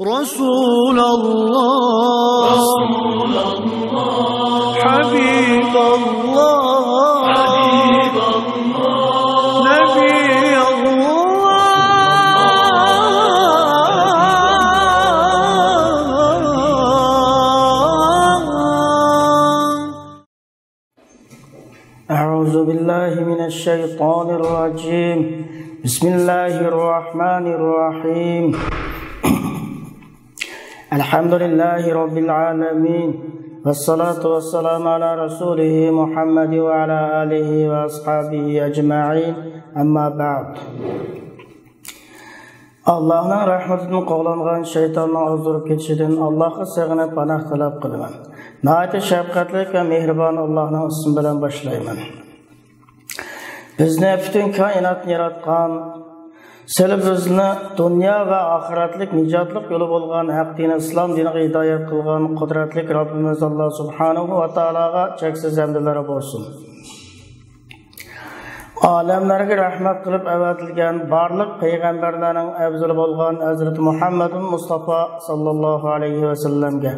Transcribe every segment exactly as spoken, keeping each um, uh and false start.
رسول الله، حبيب الله، نبي الله. أعوذ بالله من الشيطان الرجيم. بسم الله الرحمن الرحيم. الحمد لله رب العالمين. والصلاة والسلام على رسوله محمد وعلى آله وأصحابه أجمعين. أما بعد. ئاللاھنىڭ رەھمىتىدىن قوغلانغان شەيتاننىڭ ئازدۇرۇپ كېتىشىدىن ئاللاھقا سېغىنىپ پاناھ تەلەپ قىلىمەن. ناھايىتى شەپقەتلىك ۋە مېھرىبان ئاللاھنىڭ ئىسمى بىلەن باشلايمەن. بىزنى پۈتۈن كائىناتنى ياراتقان، سىلى بىزنى دۇنيا ۋە ئاخىرەتلىك نىجاتلىق يولى بولغان ھەق دىنى ئىسلام دىنىغا ھىدايەت قىلغان قۇدرەتلىك رەببىمىز ئاللا سۇبھانەھۇ ۋە تائالاغا چەكسىز ھەمدلەر بولسۇن. ئالەملەرگە رەھمەت قىلىپ ئەۋەتىلگەن بارلىق پەيغەمبەرلەرنىڭ ئەۋزىلى بولغان ھەزرىتى مۇھەممەدۇل مۇستافا ساللاللاھۇ ئەلەيھى ۋەسەللەمگە،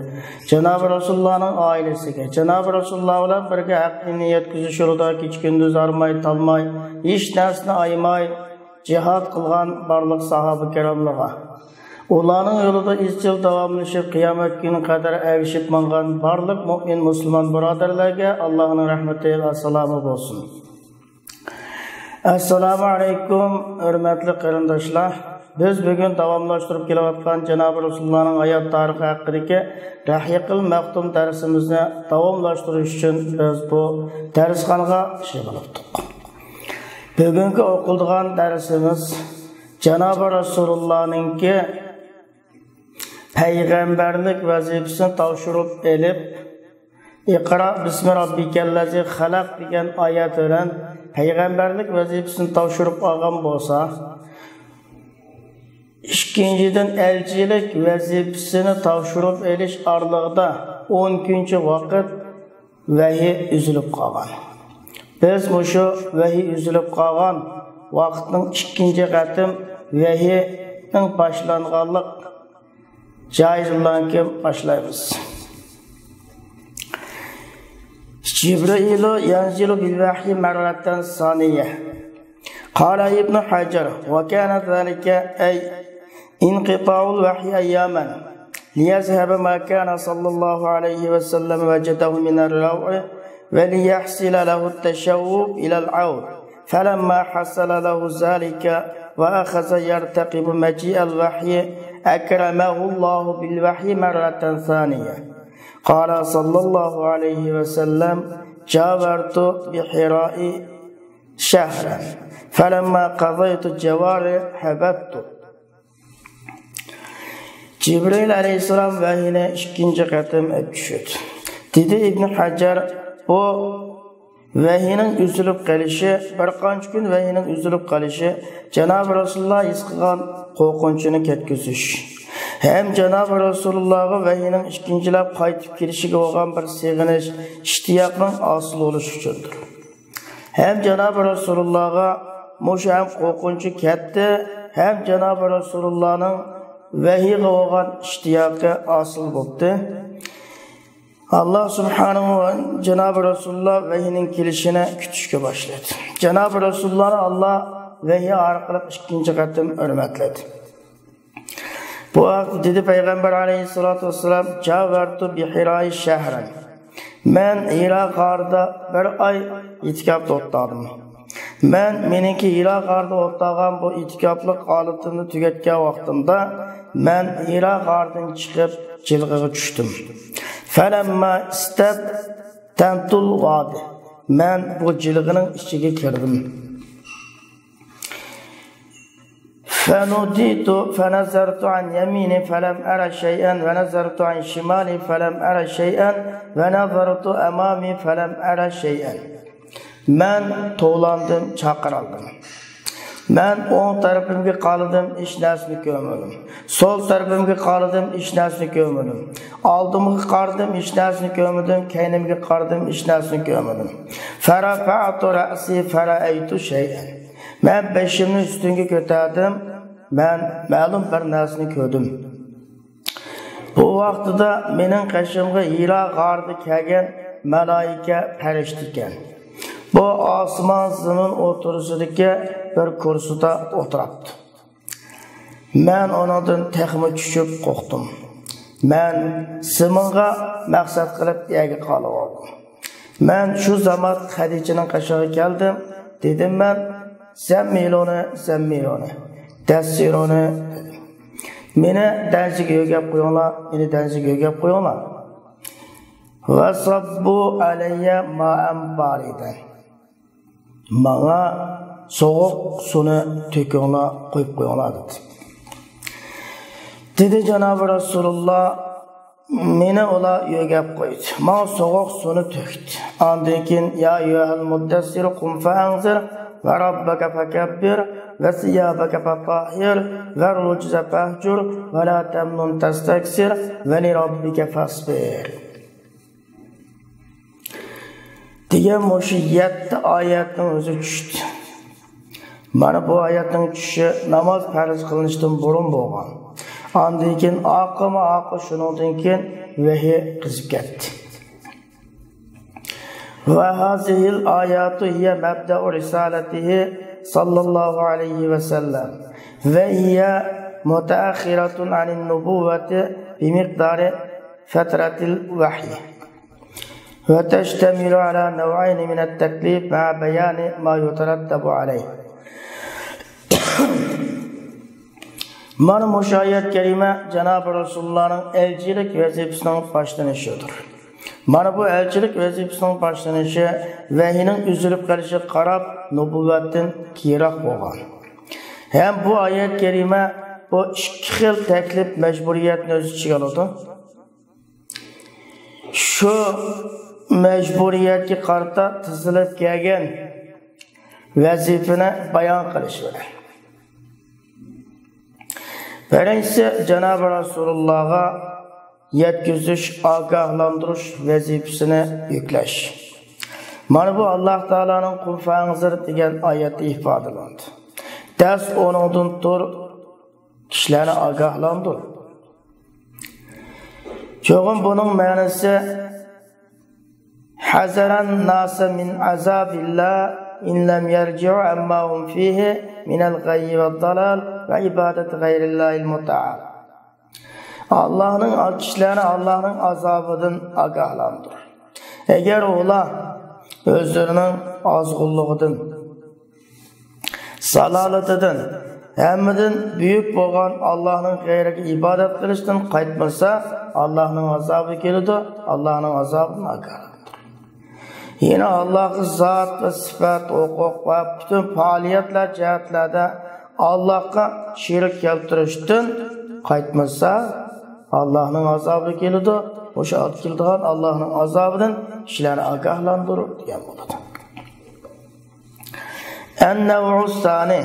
جانابى رەسۇلۇللانىڭ ئائىلىسىگە، جانابى رەسۇلۇللا بىلەن بىرگە ھەق دىننى يەتكۈزۈش يولىدا كېچە-كۈندۈز ھارماي-تالماي، ھېچ نەرسىنى ئايىماي جىھاد قىلغان بارلىق ساھابە كىراملىرىغا، ئۇلارنىڭ يولىدا ئىزچىل داۋاملىشىپ، قىيامەت كۈنىگە قەدەر ئەگىشىپ ماڭغان بارلىق مۆمىن مۇسۇلمان بۇرادەرلەرگە ئاللاھنىڭ رەھمىتى ۋە سالامى بولسۇن. ئەسسالامۇ ئەلەيكۇم، ھۆرمەتلىك قېرىنداشلار! بىز بۈگۈن داۋاملاشتۇرۇپ كېلىۋاتقان جانابى رەسۇلۇللانىڭ ھايات تارىخى ھەققىدىكى رەھىقىل مەختۇم دەرسىمىزنى داۋاملاشتۇرۇش ئۈچۈن بىز بۇ دەرسخانىغا يىغىلىپتۇق. بۈگۈنكى ئوقۇلىدىغان دەرسىمىز جانابى رەسۇلۇللانىڭكى پەيغەمبەرلىك ۋەزىپىسىنى تاپشۇرۇپ ئېلىپ، «ئىقرا بىسمى رەببىكەللەزى خەلەق» دېگەن ئايەت بىلەن پەيغەمبەرلىك ۋەزىپىسىنى تاپشۇرۇپ ئالغان بولسا، ئىككىنچىدىن، ئەلچىلىك ۋەزىپىسىنى تاپشۇرۇپ ئېلىش ئارىلىقىدا ئون كۈنچە ۋاقىت ۋەھىي ئۈزۈلۈپ قالغان. بىز مۇشۇ ۋەھىي ئۈزۈلۈپ قالغان ۋاقىتنىڭ ئىككىنچى قېتىم ۋەھىينىڭ باشلانغانلىق جايىدىن كېيىن باشلايمىز. جىبرىئىلۇ يەنزىلۇ بىل ۋەھيى مەررەتەن سانىيە. قال ابن حجر، وكان ذلك، أي انقطاع الوحي أياما، ليذهب ما كان صلى الله عليه وسلم وجده من الروع، وليحصل له التشوف إلى العود، فلما حصل له ذلك وأخذ يرتقب مجيء الوحي، أكرمه الله بالوحي مرة ثانية. قال صلى الله عليه وسلم، جاورت بحراء شهرا، فلما قضيت الجوار هبطت. جىبرىئىل ئەلەيھىسسالام ۋەھىينى ئىككىنچى قېتىم ئۆتكۈزدى. دېدى ئىبن ھەجەر، بۇ ۋەھىينىڭ ئۈزۈلۈپ قېلىشى، بىر قانچە كۈن ۋەھىينىڭ ئۈزۈلۈپ قېلىشى جانابى رەسۇلۇللا ھېس قىلغان قورقۇنچنى كەتكۈزۈش ھەم جانابى رەسۇلۇللاغا ۋەھىينىڭ ئىككىنچىلەپ قايتىپ كېلىشىگە بولغان بىر سېغىنىش، ئىشتىياقنىڭ ھاسىل بولۇشى ئۈچۈندۇر. ھەم جانابى رەسۇلۇللاغا مۇشۇ ھەم قورقۇنچى كەتتى، ھەم جانابى رەسۇلۇللانىڭ ۋەھىيغا بولغان ئىشتىياقى ھاسىل بوپتۇ. ئاللا سۇبھانەھۇ ۋە جانابى رەسۇلۇللا ۋەھىينىڭ كېلىشىنى كۈتۈشكە باشلىدى. جانابى رەسۇلۇللانى ئاللا ۋەھىي ئارقىلىق ئىككىنچى قېتىم ھۆرمەتلىدى. بۇ ھەقتە دېدى پەيغەمبەر ئەلەيھىسسالاتۇ ۋەسسالام، جاۋەرتۇ بىھىرائى شەھرەن. مەن ھىرا غارىدا بىر ئاي ئېتىكاپتا ئولتۇردۇم. مەن مېنىڭكى ھىرا غارىدا ئولتۇرغان بۇ ئېتىكاپلىق ھالىتىمنى تۈگەتكەن ۋاقتىمدا، مەن ھىرا غارىدىن چىقىپ جىلغىغا چۈشتۈم. فەلەمما ئىستەتەنتۇل ۋادى. مەن بۇ جىلغىنىڭ ئىچىگە كىردىم. فنوديت فنظرت عن يميني فلم أر شيئا ونظرت عن شمالي فلم أر شيئا ونظرت أمامي فلم أر شيئا. مەن توۋلاندىم، چاقىرىلدىم. مەن ئوڭ تەرىپىمگە قارىدىم، ھېچ نەرسىنى كۆرمىدىم. سول تەرىپىمگە قارىدىم، ھېچ نەرسىنى كۆرمىدىم. ئالدىمغا قارىدىم، ھېچ نەرسىنى كۆرمىدىم. كەينىمگە قارىدىم، ھېچ نەرسىنى كۆرمىدىم. فرفعت رأسي فرأيت شيئا. مەن بېشىمنى ئۈستۈنگە كۆتەردىم، مەن مەلۇم بىر نەرسىنى كۆردۈم. بۇ ۋاقتىدا مېنىڭ قېشىمغا ھىرا غارىدا كەلگەن مالائىكە پەرىشتە ئىكەن. بۇ ئاسمان زېمىن ئوتتۇرىسىدىكى بىر كۇرسىدا ئولتۇراپتۇ. مەن ئۇنىڭدىن تېخىمۇ چۈشۈپ قورقتۇم. مەن زېمىنغا مەقسەت قىلىپ يەرگە قالىۋالدىم. مەن شۇ زامات خەدىچىنىڭ قېشىغا كەلدىم. دېدىم مەن، «زەممىلۇنى، زەممىلۇنى، دەسسىرۇنى» دېدىم. «مېنى دەنزىگە يۆگەپ قويۇڭلار، مېنى دەنزىگە يۆگەپ قويۇڭلار.» «ۋە سەببۇ ئەلەييە مائەن باردەن.» «ماڭا سوغۇق سۇنى تۆكۈڭلار، قۇيۇپ قويۇڭلار» دېدى. دېدى جانابى رەسۇلۇللا، مېنى ئۇلار يۆگەپ قويدى. ماڭا سوغۇق سۇنى تۆكتى. ئاندىن كېيىن، «يا ئەييۇھەل مۇددەسسىر، قۇم فەئەنزىر، ۋە رەببەكە فەكەببىر، ۋە سىيابەكە فەتەھھىر، ۋە رۇجزە فەھجۇر، ۋە لا تەمنۇن تەستەكسىر، ۋە لىرەببىكە فەسبىر» دېگەن مۇشۇ يەتتە ئايەتنىڭ ئۆزى چۈشتى. مانا بۇ ئايەتنىڭ چۈشۈشى ناماز پەرز قىلىنىشتىن بۇرۇن بولغان. ئاندىن كېيىن ئارقىمۇ ئارقا شۇنىڭدىن كېيىن ۋەھىي قىزىپ كەتتى. ۋە ھازىھىل ئاياتۇ ھىيە مەبدەئۇ رىسالەتىھى ساللاللاھۇ ئەلەيھى ۋەسەللەم. ۋە ھىيە مۇتەئەخخىرەتۇن ئەنىن نۇبۇۋۋەتى بىمىقدارى فەترەتىل ۋەھيى. ۋە تەشتەمىلۇ ئەلا نەۋئەينى مىنەت تەكلىف مەئە بەيانى ما يۇتەرەتتەبۇ ئەلەيھ. مانا مۇشۇ ئايەت كەرىمە جانابى رەسۇلۇللانىڭ ئەلچىلىك ۋەزىپىسىنىڭ باشلىنىشىدۇر. مانا بۇ ئەلچىلىك ۋەزىپىسىنىڭ باشلىنىشى ۋەھىينىڭ ئۈزۈلۈپ قېلىشىغا قاراپ نۇبۇۋۋەتتىن كېيىنرەك بولغان. ھەم بۇ ئايەت كەرىمە بۇ ئىككى خىل تەكلىپ مەجبۇرىيەتنى ئۆز ئىچىگە ئالىدۇ. شۇ مەجبۇرىيەتكە قارىتا تىزىلىپ كەلگەن ۋەزىپىنى بايان قىلىش بىلەن. بىرىنچىسى، جانابى رەسۇلۇللاغا يەتكۈزۈش، ئاگاھلاندۇرۇش ۋەزىپىسىنى يۈكلەش. مانا بۇ ئاللاھ تائالانىڭ «قۇم فەئەنزىر» دېگەن ئايەتتە ئىپادىلەندى. دەس ئورنۇڭدىن تۇر، كىشىلەرنى ئاگاھلاندۇر. چوقۇم بۇنىڭ مەنىسى، «حذر الناس من عذاب الله إن لم يرجعوا عما هم فيه من الغي والضلال وعبادة غير الله المتعال.» ئاللاھنىڭ، كىشىلەرنى ئاللاھنىڭ ئازابىدىن ئاگاھلاندۇر. ئەگەر ئۇلار ئۆزلىرىنىڭ ئازغۇنلۇقىدىن، زالالىتىدىن، ھەممىدىن بۈيۈك بولغان ئاللاھنىڭ غەيرىگە ئىبادەت قىلىشتىن قايتمىسا، ئاللاھنىڭ ئازابى كېلىدۇ، ئاللاھنىڭ ئازابىدىن ئاگاھلاندۇر. يەنە ئاللاھقا زات ۋە سۈپەت، ھوقۇق ۋە پۈتۈن پائالىيەتلەر جەھەتلەردە ئاللاھقا شېرىك كەلتۈرۈشتىن قايتمىسا، ئاللاھنىڭ ئازابى كېلىدۇ. مۇشۇ كېلىدىغان ئاللاھنىڭ ئازابىدىن كىشىلەرنى ئاگاھلاندۇر دېگەن بولىدۇ. النوع الثاني،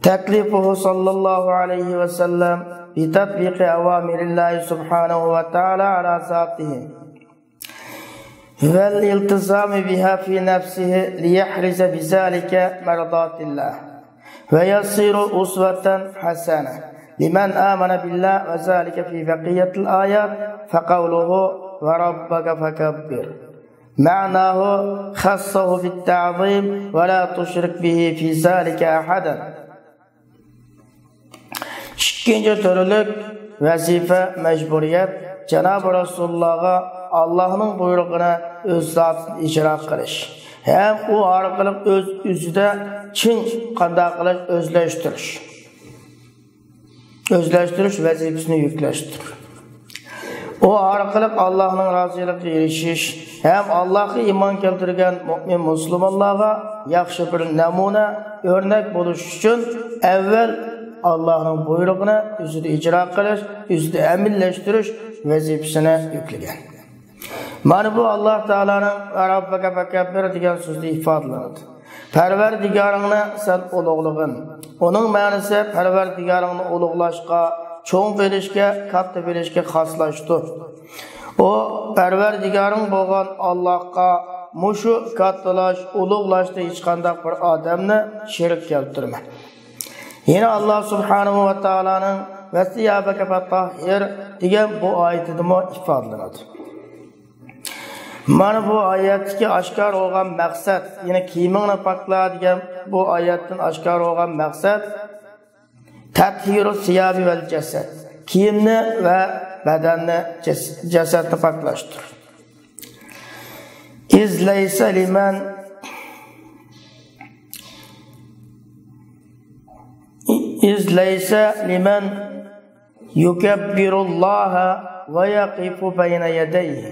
تكليفه صلى الله عليه وسلم بتطبيق أوامر الله سبحانه وتعالى على ذاته والالتزام بها في نفسه ليحرز بذلك مرضاة الله ويصير أسوة حسنة لمن آمن بالله، وذلك في بقية الآيات، فقوله: وربك فكبر. معناه: خصه بالتعظيم ولا تشرك به في ذلك أحدا. ئىككىنچى تۈرلۈك ۋەزىپە، مەجبۇرىيەت، جانابى رەسۇلۇللاغا ئاللاھنىڭ بۇيرۇقىنى ئۆز زاتىدىن ئىجرا قىلىش ھەم ئۇ ئارقىلىق ئۆز ئۆزىدە چىڭ قانداق قىلىش، ئۆزلەشتۈرۈش. ئۆزلەشتۈرۈش ۋەزىپىسىنى يۈكلەشتۇر. ئۇ ئارقىلىق ئاللاھنىڭ رازىلىقىغا ئېرىشىش ھەم ئاللاھقا ئىمان كەلتۈرگەن مۆمىن مۇسۇلمانلارغا ياخشى بىر نەمۇنە، ئۆرنەك بولۇش ئۈچۈن ئەۋۋەل ئاللاھنىڭ بۇيرۇقىنى ئۆزىدە ئىجرا قىلىش، ئۆزىدە ئەمەلىيلەشتۈرۈش ۋەزىپىسىنى يۈكلىگەن. مانا بۇ ئاللاھ تائالانىڭ «ۋە رەببەكە فەكەببىر» دېگەن سۆزىدە ئىپادىلىنىدۇ. پەرۋەردىگارىڭنى سەن ئۇلۇغلىغىن. ئۇنىڭ مەنىسى پەرۋەردىگارىڭنى ئۇلۇغلاشقا، چوڭ بىلىشكە، كاتتا بىلىشكە خاسلاشتۇر. ئۇ پەرۋەردىگارىڭ بولغان ئاللاھقا مۇشۇ كاتتىلاش، ئۇلۇغلاشتا ھېچقانداق بىر ئادەمنى شېرىك كەلتۈرمە. يەنە ئاللاھ سۇبھانەھۇ ۋە تائالانىڭ ۋەسىيابەكە فەتتاھھىر» دېگەن بۇ ئايىتىدىمۇ ئىپادىلىنىدۇ. مانا بۇ ئايەتتىكى ئاشكارا بولغان مەقسەت، يەنى «كىيىمىڭنى پاكلا» دېگەن بۇ ئايەتتىن ئاشكارا بولغان مەقسەت «تەتھىرۇ سىيابى ۋەل جەسەد»، كىيىمنى ۋە بەدەننى، جەس-، جەسەتنى پاكلاشتۇر. «ئىز لەيسە لىمەن، ئىز لەيسە لىمەن يۇكەببىرۇللاھە ۋە يەقىفۇ بەينە يەدەيھى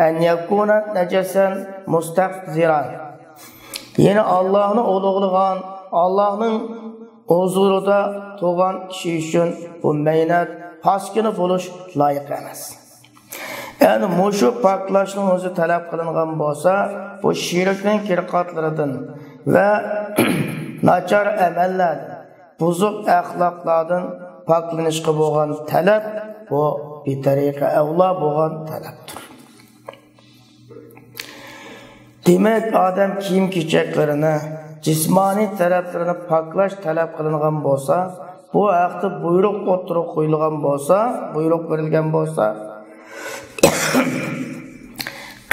ئەن يەكۇنە نەجەسەن مۇستەقزىرەن.» يەنى ئاللاھنى ئۇلۇغلىغان، ئاللاھنىڭ ھۇزۇرىدا تۇرغان كىشى ئۈچۈن بۇ مەينەت، پاسكىنا بولۇش لايىق ئەمەس. يەنى مۇشۇ پاكلاشنىڭ ئۆزى تەلەپ قىلىنغان بولسا، بۇ شىركنىڭ كىرقاتلىرىدىن ۋە ناچار ئەمەللەردىن، بۇزۇق ئەخلاقلاردىن پاكلىنىشقا بولغان تەلەپ، بۇ بىتەرىقە ئەۋلا بولغان تەلەپتۇر. دېمەك، ئادەم كىيىم-كېچەكلىرىنى، جىسمانىي تەرەپلىرىنى پاكلاش تەلەپ قىلىنغان بولسا، بۇ ھەقتە بۇيرۇق ئوتتۇرىغا قويۇلغان بولسا، بۇيرۇق بېرىلگەن بولسا،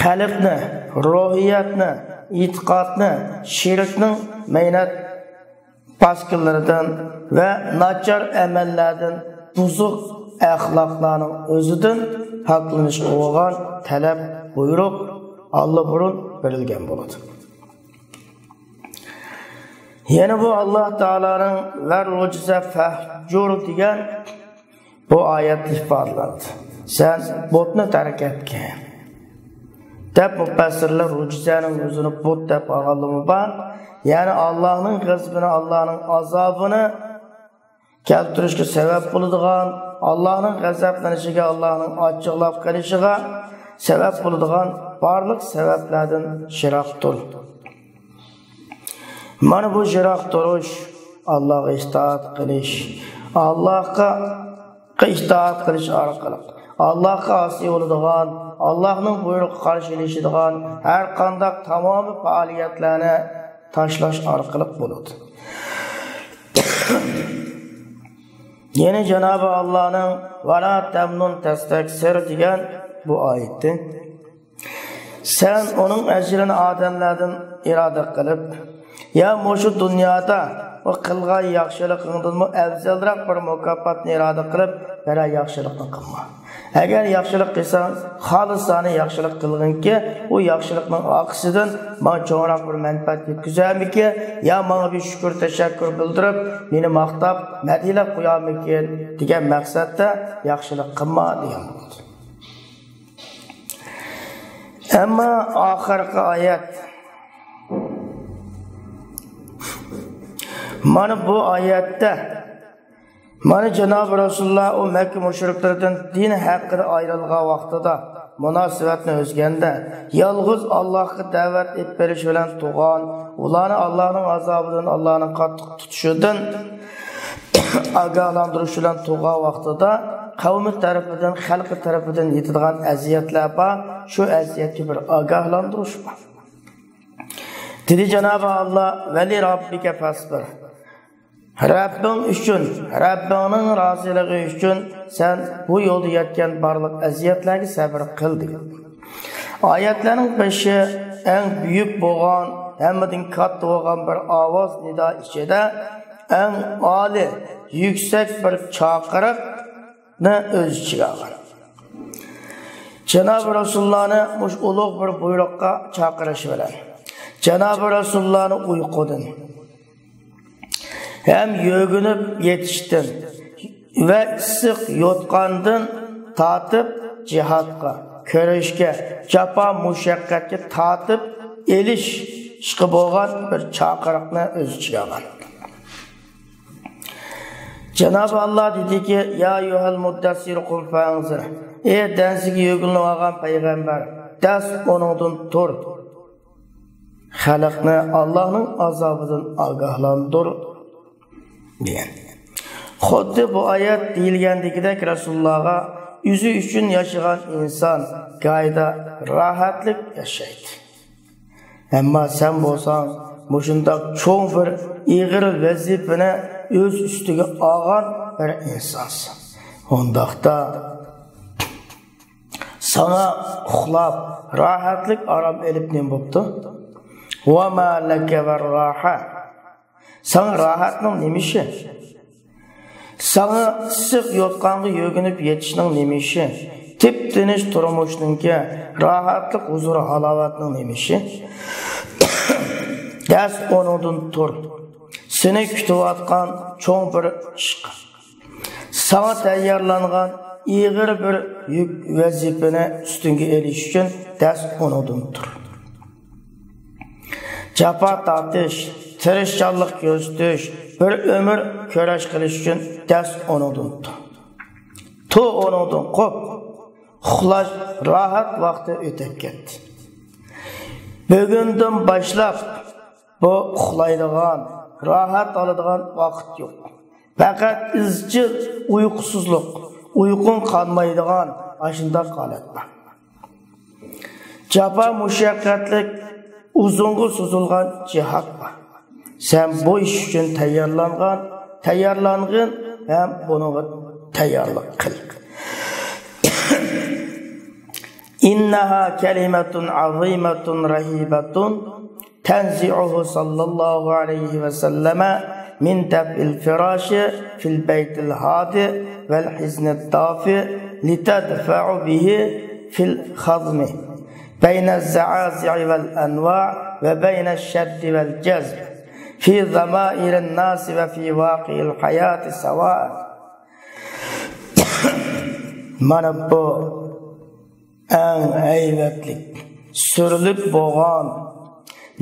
قەلبنى، روھىيەتنى، ئېتىقادنى شىركنىڭ مەينەت پاسكىلىرىدىن ۋە ناچار ئەمەللەردىن، بۇزۇق ئەخلاقلارنىڭ ئۆزىدىن پاكلىنىشقا بولغان تەلەپ، بۇيرۇق ئاللىبۇرۇن بېرىلگەن بولىدۇ. يەنە بۇ ئاللاھ تائالانىڭ «ۋەر رۇجزە فەھجۇر» دېگەن بۇ ئايەتتە ئىپادىلەندى. «سەن بۇتنى تەرك ئەتكىن» دەپ، مۇپەسسىرلەر رۇجزەنىڭ ئۆزىنى بۇت دەپ ئالغانلىرىمۇ بار. يەنى ئاللاھنىڭ غەزىپىنى، ئاللاھنىڭ ئازابىنى كەلتۈرۈشكە سەۋەب بولىدىغان، ئاللاھنىڭ غەزەپلىنىشىگە، ئاللاھنىڭ ئاچچىقلاپ قېلىشىغا سەۋەب بولىدىغان بارلىق سەۋەبلەردىن يىراق تۇر. مانا بۇ يىراق تۇرۇش، ئاللاھقا ئىتائەت قىلىش، ئاللاھقا ئىتائەت قىلىش ئارقىلىق، ئاللاھقا ئاسىي بولىدىغان، ئاللاھنىڭ بۇيرۇقىغا قارشى ئېلىشىدىغان ھەر قانداق تامامىي پائالىيەتلەرنى تاشلاش ئارقىلىق بولىدۇ. يەنى جانابى ئاللاھنىڭ «ۋەلا تەمنۇن تەستەكسىر» دېگەن بۇ ئايىتى. سەن ئۇنىڭ ئەجرىنى ئادەملەردىن ئىرادە قىلىپ، يا مۇشۇ دۇنيادا ئۇ قىلغان ياخشىلىقىڭدىنمۇ ئەۋزەلرەك بىر مۇكاپاتنى ئىرادە قىلىپ، بىرەر ياخشىلىقنى قىلما. ئەگەر ياخشىلىق قىلساڭ، خالىسانە ياخشىلىق قىلغىنكى، ئۇ ياخشىلىقنىڭ ئارقىسىدىن ماڭا چوڭراق بىر مەنپەئەت يەتكۈزەرمىكىن، يا ماڭا بىر شۈكۈر، تەشەككۈر بىلدۈرۈپ، مېنى ماختاپ، مەدھىيەلەپ قويارمىكىن دېگەن مەقسەتتە ياخشىلىق قىلما دېگەن بولىدۇ. ئەمما ئاخىرقى ئايەت، مانا بۇ ئايەتتە، مانا جانابى رەسۇلۇللاھ ئۇ مەككە مۇشرىكلىرىدىن دىن ھەققىدە ئايرىلغان ۋاقتىدا، مۇناسىۋەتنى ئۈزگەندە، يالغۇز ئاللاھقا دەۋەت ئېلىپ بېرىش بىلەن تۇرغان، ئۇلارنى ئاللاھنىڭ ئازابىدىن، ئاللاھنىڭ قاتتىق تۇتۇشىدىن ئاگاھلاندۇرۇش بىلەن تۇرغان ۋاقتىدا، قەۋمى تەرىپىدىن، خەلقى تەرىپىدىن يېتىدىغان ئەزىيەتلەر بار، شۇ ئەزىيەتكە بىر ئاگاھلاندۇرۇش بار. دېدى جانابى ئاللاھ، «ۋەلىرەببىكە فەسبىر.» رەببىڭ ئۈچۈن، رەببىڭنىڭ رازىلىقى ئۈچۈن سەن بۇ يولدا يەتكەن بارلىق ئەزىيەتلەرگە سەبرى قىل، دېگەن. ئايەتلەرنىڭ بېشى ئەڭ بۈيۈك بولغان، ھەممىدىن كاتتا بولغان بىر ئاۋاز نىدا ئىچىدە ئەڭ ئالىي، يۈكسەك بىر چاقىرىقنى ئۆز ئىچىگە ئالغان. جانابى رەسۇلۇللانى مۇشۇ ئۇلۇغ بىر بۇيرۇققا چاقىرىش بىلەن، جانابى رەسۇلۇللانى ئۇيقۇدىن ھەم يۆگىنىپ يېتىشتىن ۋە ئىسسىق يوتقاندىن تارتىپ جىھادقا، كۈرەشكە، جاپا مۇشەققەتكە تارتىپ ئېلىشقا بولغان بىر چاقىرىقنى ئۆز ئىچىگە ئالغان. جانابى ئاللاھ دېدىكى، يا ئەييۇھەل مۇددەسسىر قۇم فەئەنزىر. ئەي دەنسىگە يۆگىنىۋالغان پەيغەمبەر، دەس ئۇنىڭدىن تۇر. خەلقنى ئاللاھنىڭ ئازابىدىن ئاگاھلاندۇر، دېگەن. خۇددى بۇ ئايەت دېيىلگەندىكىدەك رەسۇلۇللاھقا ئۆزى ئۈچۈن ياشىغان ئىنسان گاھىدا راھەتلىك ياشايدۇ. ئەمما سەن بولساڭ مۇشۇنداق چوڭ بىر ئېغىر ۋەزىپىنى ئۆز ئۈستىگە ئالغان بىر ئىنسانسەن. ئۇنداقتا ساڭا ئۇخلاپ، راھەتلىك ئارام ئېلىپ نېمە بوپتۇ؟ وما لك والراحة. ساڭا راھەتنىڭ نېمە ئىشى؟ ساڭا ئىسسىق يوتقانغا يۆگىنىپ يېتىشنىڭ نېمە ئىشى؟ تىپتىنچ تۇرمۇشنىڭكى، راھەتلىك ھۇزۇر-ھالاۋەتنىڭ نېمە ئىشى؟ دەس ئورنۇڭدىن تۇر. سېنى كۈتۈۋاتقان چوڭ بىر ئىش، ساڭا تەييارلانغان ئېغىر بىر يۈك، ۋەزىپىنى ئۈستۈڭگە ئېلىش ئۈچۈن دەس ئورنۇڭدىن تۇر. جاپا تارتىش، تىرىشچانلىق كۆرسىتىش، بىر ئۆمۈر كۈرەش قىلىش ئۈچۈن دەس ئورنۇڭدىن تۇر. تۇر ئورنۇڭدىن، قوپ. ئۇخلاش راھەت ۋاقتى ئۆتۈپ كەتتى. بۈگۈندىن باشلاپ بۇ ئۇخلايدىغان، راھەت ئالىدىغان ۋاقىت يوق. پەقەت ئىزچىل ئۇيقۇسىزلىق، ئۇيقۇڭ قانمايدىغان ئاشۇنداق ھالەت بار. جاپا مۇشەققەتلىك، ئۇزۇنغا سوزۇلغان جىھاد بار. سەن بۇ ئىش ئۈچۈن تەييارلانغان، تەييارلانغىن ھەم بۇنىڭغا تەييارلىق قىل. إنها كلمة عظيمة رهيبة تنزعه صلى الله عليه وسلم من دفء الفراش في البيت الهادئ والحزن الدافئ، لتدفع به في الخضم بين الزعازع والأنواع وبين الشد والجذب في ضمائر الناس وفي واقع الحياة سواء. مانا بۇ ئەڭ ھەيۋەتلىك، سۈرلۈك بولغان،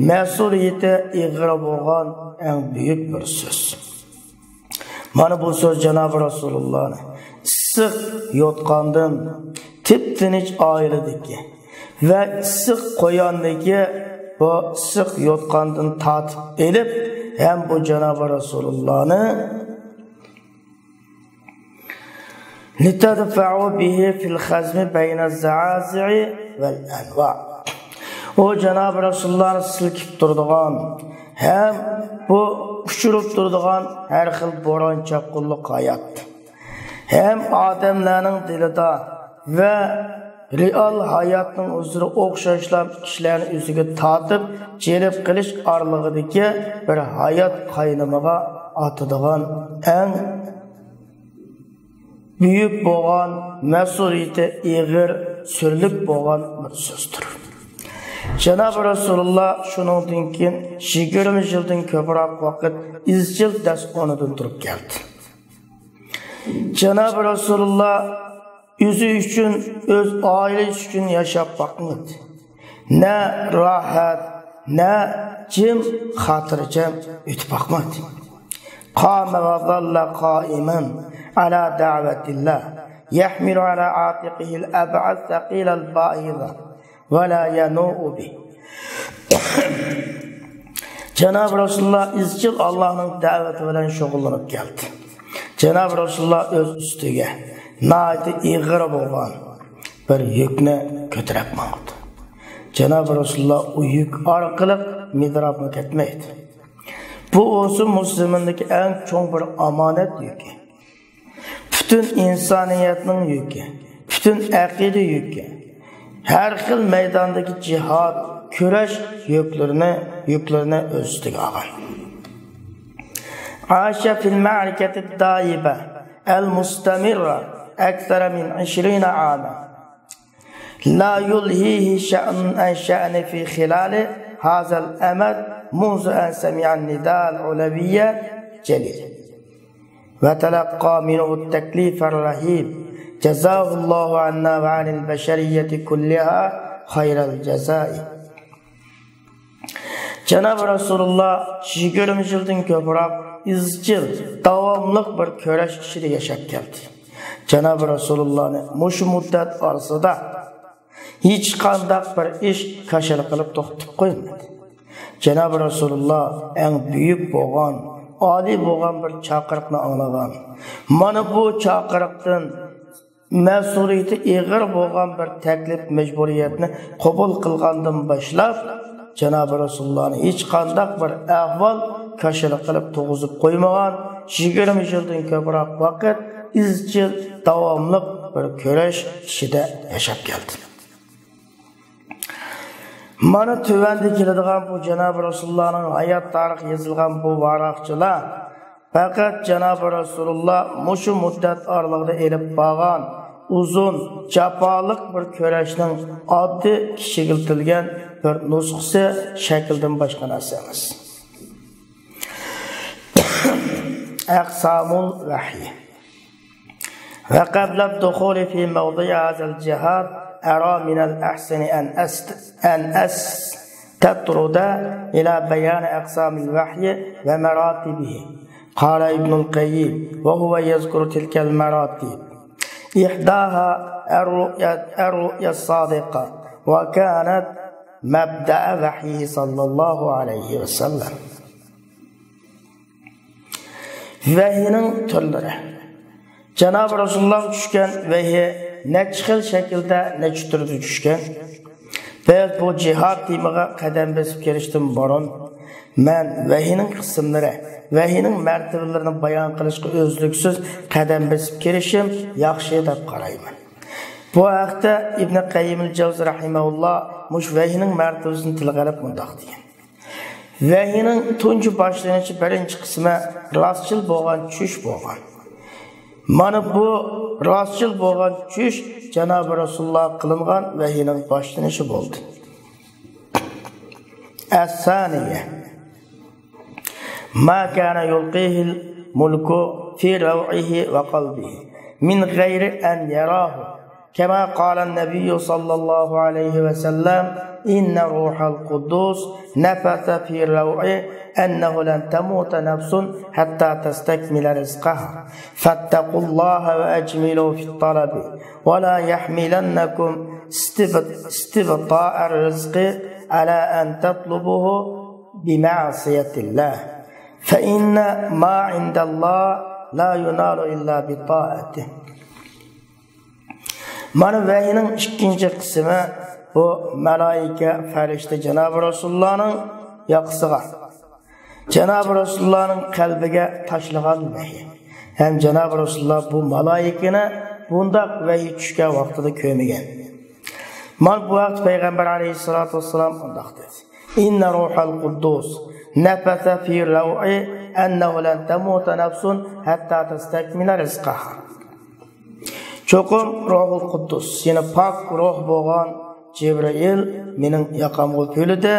مەسئۇلىيىتى ئېغىر بولغان ئەڭ بۈيۈك بىر سۆز. مانا بۇ سۆز جانابى رەسۇلۇللانى ئىسسىق يوتقاندىن، تىپتىنچ ئائىلىدىكى ۋە ئىسسىق قوياندىكى بۇ ئىسسىق يوتقاندىن تارتىپ ئېلىپ، ھەم بۇ جانابى رەسۇلۇللانى لتدفعوا به في الخضم بين الزعازع والأنواع. ئۇ جانابى رەسۇلۇللانى سىلكىپ تۇرىدىغان ھەم بۇ ئۇچۇرۇپ تۇرىدىغان ھەر خىل بوران چاپقۇنلۇق ھايات ھەم ئادەملەرنىڭ دىلىدا ۋە رېئال ھاياتنىڭ ئۆزىگە ئوخشاشلا كىشىلەرنى ئۆزىگە تارتىپ جەلپ قىلىش ئارىلىقىدىكى بىر ھايات قاينىمىغا ئاتىدىغان ئەڭ بۈيۈك بولغان، مەسئۇلىيىتى ئېغىر، سۈرلۈك بولغان بىر سۆزدۇر. جانابى رەسۇلۇللا شۇنىڭدىن كېيىن يىگىرمە يىلدىن كۆپرەك ۋاقىت ئىزچىل دەس ئورنىدىن تۇرۇپ كەلدى. جانابى رەسۇلۇللا ئۆزى ئۈچۈن، ئۆز ئائىلىسى ئۈچۈن ياشاپ باقمىدى. نە راھەت، نە جىم، خاتىرجەم ئۆتۈپ باقمىدى. قام وظل قائما على دعوة الله يحمل على عاتقه الأبعى الثقيل الباهظ ولا ينوء به. جانابى رەسۇلۇللا ئىزچىل ئاللانىڭ دەۋىتى بىلەن شۇغۇللىنىپ كەلدى. جانابى رەسۇلۇللا ئۆز ئۈستىگە ناھايىتى ئېغىر بولغان بىر يۈكنى كۆتۈرۈپ ماڭىدۇ. جانابى رەسۇلۇللا ئۇ يۈك ئارقىلىق مىدىراپمۇ كەتمەيدۇ. بۇ بولسا مۇسۇلماندىكى ئەڭ چوڭ بىر ئامانەت يۈكى. پۈتۈن ئىنسانىيەتنىڭ يۈكى، پۈتۈن ئەقىدە يۈكى، ھەر خىل مەيداندىكى جىھاد، كۈرەش يۈكلىرىنى، يۈكلىرىنى ئۆز ئۈستىگە ئالغان. عاش في المعركة الدائبة المستمرة أكثر من عشرين عاما. لا يلهيه شأن عن شأن في خلال هذا الأمد منذ أن سمع النداء العلوي الجليل وتلقى منه التكليف الرهيب. جزاه الله عنا وعن البشرية كلها خير الجزاء. جانابى رەسۇلۇللا يىگىرمە يىلدىن كۆپرەك ئىزچىل، داۋاملىق بىر كۈرەش ئىچىدە ياشاپ كەلدى. جانابى رەسۇلۇللانى مۇشۇ مۇددەت ئارىسىدا ھېچقانداق بىر ئىش كاشىلا قىلىپ توختىتىپ قويمىدى. جانابى رەسۇلۇللا ئەڭ بۈيۈك بولغان، ئالىي بولغان بىر چاقىرىقنى ئاڭلىغان. مانا بۇ چاقىرىقتىن مەسئۇلىيىتى ئېغىر بولغان بىر تەكلىپ مەجبۇرىيەتنى قوبۇل قىلغاندىن باشلاپ، جانابى رەسۇلۇللانى ھېچقانداق بىر ئەھۋال كاشىلا قىلىپ تۇرغۇزۇپ قويمىغان، يىگىرمە يىلدىن كۆپرەك ۋاقىت ئىزچىل، داۋاملىق بىر كۈرەش ئىچىدە ياشاپ كەلدى. مانا تۆۋەندە كېلىدىغان بۇ جانابى رەسۇلۇللانىڭ ھايات تارىخى يېزىلغان بۇ ۋاراقچىلار پەقەت جانابى رەسۇلۇللا مۇشۇ مۇددەت ئارىلىقىدا ئېلىپ بارغان ئۇزۇن، جاپالىق بىر كۈرەشنىڭ ئاددىي كىچىكلىتىلگەن بىر نۇسخىسى شەكلىدىن باشقا نەرسە ئەمەس. أقسام الوحي. وقبل الدخول في موضوع هذا الجهاد، أرى من الأحسن أن أست-، أن أستطرد إلى بيان أقسام الوحي ومراتبه. قال ابن القيم وهو يذكر تلك المراتب: إحداها الرؤيا، الرؤيا الصادقة، وكانت مبدأ وحيه صلى الله عليه وسلم. ۋەھىينىڭ تۈرلىرى. جانابى رەسۇلۇللاغا چۈشكەن ۋەھىي نەچچە خىل شەكىلدە، نەچچە تۈردە چۈشكەن؟ بىز بۇ جىھاد تېمىغا قەدەم بېسىپ كىرىشتىن بۇرۇن، مەن ۋەھىينىڭ قىسىملىرى، ۋەھىينىڭ مەرتىۋىلىرىنى بايان قىلىشقا ئۈزلۈكسىز قەدەم بېسىپ كىرىشىم ياخشى دەپ قارايمەن. بۇ ھەقتە ئىبنى قەييىمىل جەۋزى رەھىمەھۇللا مۇشۇ ۋەھىينىڭ مەرتىۋىسىنى تىلغا ئېلىپ مۇنداق دېگەن: ۋەھىينىڭ تۇنجى باشلىنىشى، بىرىنچى قىسمى راستچىل بولغان چۈش بولغان. مانا بۇ راستچىل بولغان چۈش جانابى رەسۇلۇللاغا قىلىنغان ۋەھىينىڭ باشلىنىشى بولدى. الثانية، ما كان يلقيه الملك في روعه وقلبه من غير أن يراه، كما قال النبي صلى الله عليه وسلم: إن روح القدس نفث في روعي أنه لن تموت نفس حتى تستكمل رزقها، فاتقوا الله وأجملوا في الطلب، ولا يحملنكم استبط-، استبطاء الرزق على أن تطلبوه بمعصية الله، فإن ما عند الله لا ينال إلا بطاعته. مانا ۋەھىينىڭ ئىككىنچى قىسمى، بۇ مالائىكە، پەرىشتە جانابى رەسۇلۇللانىڭ ياقىسىغا، جانابى رەسۇلۇللانىڭ قەلبىگە تاشلىغان ۋەھىي. ھەم جانابى رەسۇلۇللا بۇ مالائىكىنى بۇنداق ۋەھىي چۈشكەن ۋاقتىدا كۆرمىگەن. مانا بۇ ھەقتە پەيغەمبەر ئەلەيھىسسالاتۇ ۋەسسالام مۇنداق دېدى: إن روح القدس نفث في روعي أنه لن تموت نفس حتى تستكمل رزقها. چوقۇم روھۇل قۇددۇس، يەنى پاك روھ بولغان جىبرىئىل مېنىڭ ياقامغا پۈۋلىدى.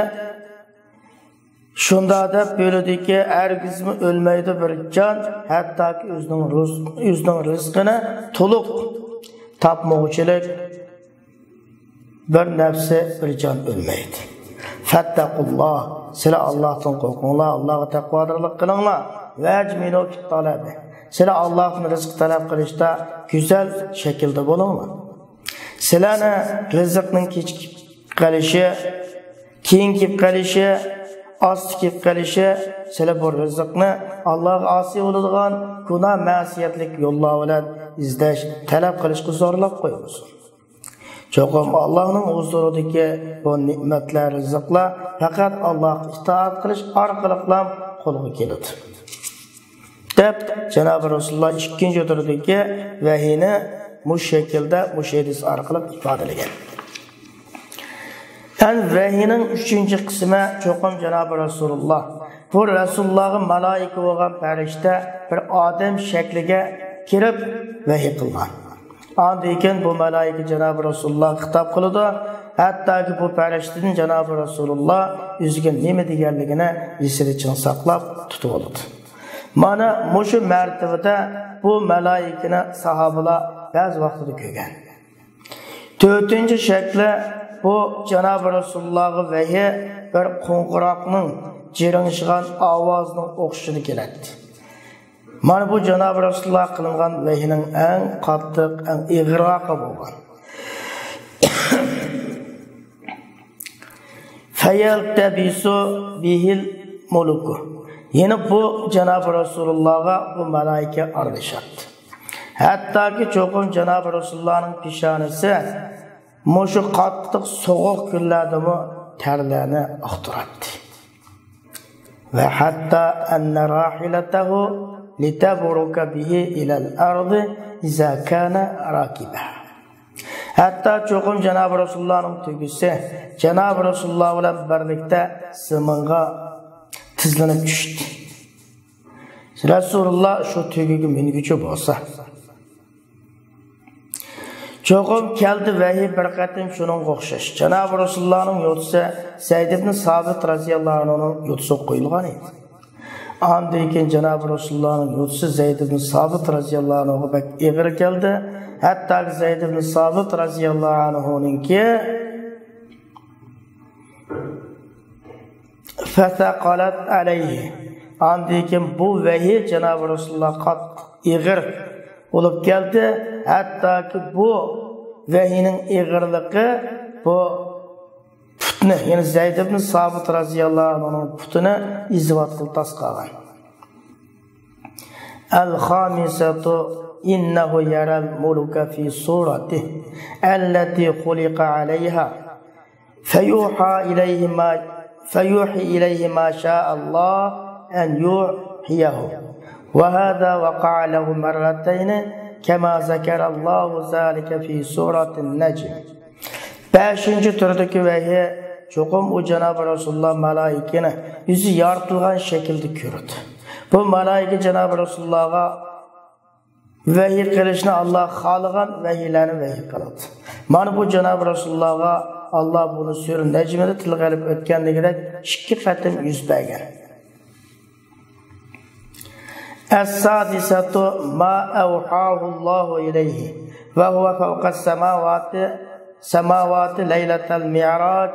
شۇنداق دەپ پۈۋلىدىكى، ھەرگىزمۇ ئۆلمەيدۇ بىر جان، ھەتتاكى ئۆزىنىڭ رۇز-، ئۆزىنىڭ رىزقىنى تولۇق تاپمىغۇچىلىك بىر نەپسى، بىر جان ئۆلمەيدۇ. فاتقۇللا، سىلەر ئاللاھتىن قورقۇڭلار، ئاللاھقا تەقۋادارلىق قىلىڭلار. ۋەجمىلۇ فىت تەلەبى، سىلەر ئاللاھتىن رىزىق تەلەپ قىلىشتا گۈزەل شەكىلدە بولۇڭلار. سىلەرنى رىزىقنىڭ كېچىكىپ قېلىشى، كېيىن كېلىپ قېلىشى، ئاستا كېلىپ قېلىشى، سىلەر بۇ رىزىقنى ئاللاھقا ئاسىي بولىدىغان گۇناھ مەسىيەتلىك يوللار بىلەن ئىزدەش، تەلەپ قىلىشقا زورلاپ قويمىسۇن. چوقۇم ئاللاھنىڭ ھۇزۇرىدىكى بۇ نېمەتلەر، رىزىقلار پەقەت ئاللاھقا ئىتائەت قىلىش ئارقىلىقلا قولغا كېلىدۇ، دەپ جانابى رەسۇلۇللا ئىككىنچى تۈردىكى ۋەھىينى مۇشۇ شەكىلدە، مۇشۇ ھەدىس ئارقىلىق ئىپادىلىگەن. ئەنە ۋەھىينىڭ ئۈچىنچى قىسمى، چوقۇم جانابى رەسۇلۇللا، بۇ رەسۇلۇللاغا مالائىكە بولغان پەرىشتە بىر ئادەم شەكلىگە كىرىپ ۋەھىي قىلغان. ئاندىن كېيىن بۇ مالائىكە جانابى رەسۇلۇللاغا خىتاب قىلىدۇ. ھەتتاكى بۇ پەرىشتىدىن جانابى رەسۇلۇللا ئۆزىگە نېمە دېگەنلىكىنى ئېسىدە چىڭ ساقلاپ تۇتۇۋالىدۇ. مانا مۇشۇ مەرتىۋىدە بۇ مالائىكىنى ساھابىلار بەزى ۋاقتىدا كۆرگەن. تۆتىنچى شەكلى، بۇ جانابى رەسۇلۇللاغا ۋەھىي بىر قوڭغۇراقنىڭ جىرىڭشىغان ئاۋازىنىڭ ئوخشىشىدا كېلەتتى. مانا بۇ جانابى رەسۇلۇللاغا قىلىنغان ۋەھىينىڭ ئەڭ قاتتىق، ئەڭ ئېغىرراقى بولغان. فيلتبس به الملك. يەنى بۇ جانابى رەسۇلۇللاغا بۇ مالائىكە ئارىلىشاتتى. ھەتتاكى چوقۇم جانابى رەسۇلۇللانىڭ پېشانىسى مۇشۇ قاتتىق سوغۇق كۈنلەردىمۇ تەرلەرنى ئاقتۇراتتى. وحتى أن راحلته لتبرك به إلى الأرض إذا كان راكبا. ھەتتا چوقۇم جانابى رەسۇلۇللانىڭ تۆگىسى جانابى رەسۇلۇللا بىلەن بىرلىكتە زېمىنغا تىزلىنىپ چۈشتى. رەسۇلۇللا شۇ تۆگىگە مىنگۈچى بولسا. چوقۇم كەلدى ۋەھىي بىر قېتىم شۇنىڭغا ئوخشاش. جانابى رەسۇلۇللانىڭ يوتىسى زەيد ئىبن سابىت رازىياللاھۇ ئەنھۇنىڭ يوتىسىغا قويۇلغان ئىدى. ئاندىن كېيىن جانابى رەسۇلۇللانىڭ يوتىسى زەيد ئىبن سابىت رازىياللاھۇ ئەنھۇغا بەك ئېغىر كەلدى. ھەتتاكى زەيد ئىبن سابىت رازىياللاھۇ ئەنھۇنىڭكى فثقلت عليه. ئاندىن كېيىن بۇ ۋەھىي جانابى رەسۇلۇللاغا قاتتىق ئېغىر بولۇپ كەلدى. ھەتتاكى بۇ ۋەھىينىڭ ئېغىرلىقى بۇ پۇتنى، يەنى زەيد ئىبن سابىت رازىياللاھۇ ئەنھۇنىڭ پۇتىنى ئېزىۋاتقىلى تاس قالغان. الخامسة، إنه يرى الملك في صورته التي خلق عليها، فيوحى إليه ما، فيوحي إليه ما شاء الله أن يوحيه، وهذا وقع له مرتين كما ذكر الله ذلك في سورة النجم. بەشىنچى تۈردىكى ۋەھىي، چوقۇم ئۇ جانابى رەسۇلۇللا مالائىكىنى ئۆزى يارىتىلغان شەكىلدە كۆرىدۇ. بۇ مالائىكە جانابى رەسۇلۇللاغا ۋەھىي قىلىشنى ئاللا خالىغان ۋەھىيلەرنى ۋەھىي قىلىدۇ. مانا بۇ جانابى رەسۇلۇللاغا ئاللا بۇنى سۈرە نەجمىدە تىلغا ئېلىپ ئۆتكەندىكىدەك ئىككى قېتىم يۈز بەرگەن. السادسة ما أوحاه الله إليه وهو فوق السماوات، سماوات ليلة المعراج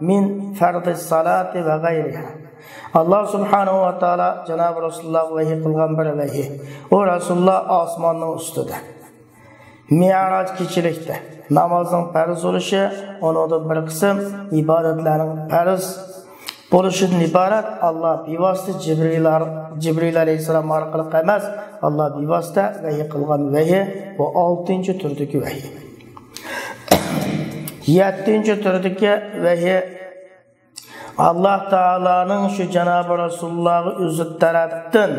من فرض الصلاة وغيرها. ئاللا سۇبھانەھۇ ۋە تائالا جانابى رەسۇلۇللاغا ۋەھىي قىلغان بىر ۋەھىي. ئۇ رەسۇلۇللا ئاسماننىڭ ئۈستىدە. مىئراج كېچىلىكتە نامازنىڭ پەرز بولۇشى، ئۇنىڭدىن بىر قىسىم ئىبادەتلەرنىڭ پەرز بولۇشىدىن ئىبارەت. ئاللا بىۋاسىتە جىبرىل، جىبرىل ئەلەيھىسسالام ئارقىلىق ئەمەس، ئاللا بىۋاسىتە ۋەھىي قىلغان ۋەھىي، بۇ ئالتىنچى تۈردىكى ۋەھىي. يەتتىنچى تۈردىكى ۋەھىي، ئاللا تائالانىڭ شۇ جانابى رەسۇلۇللاغا ئۆزى تەرەپتىن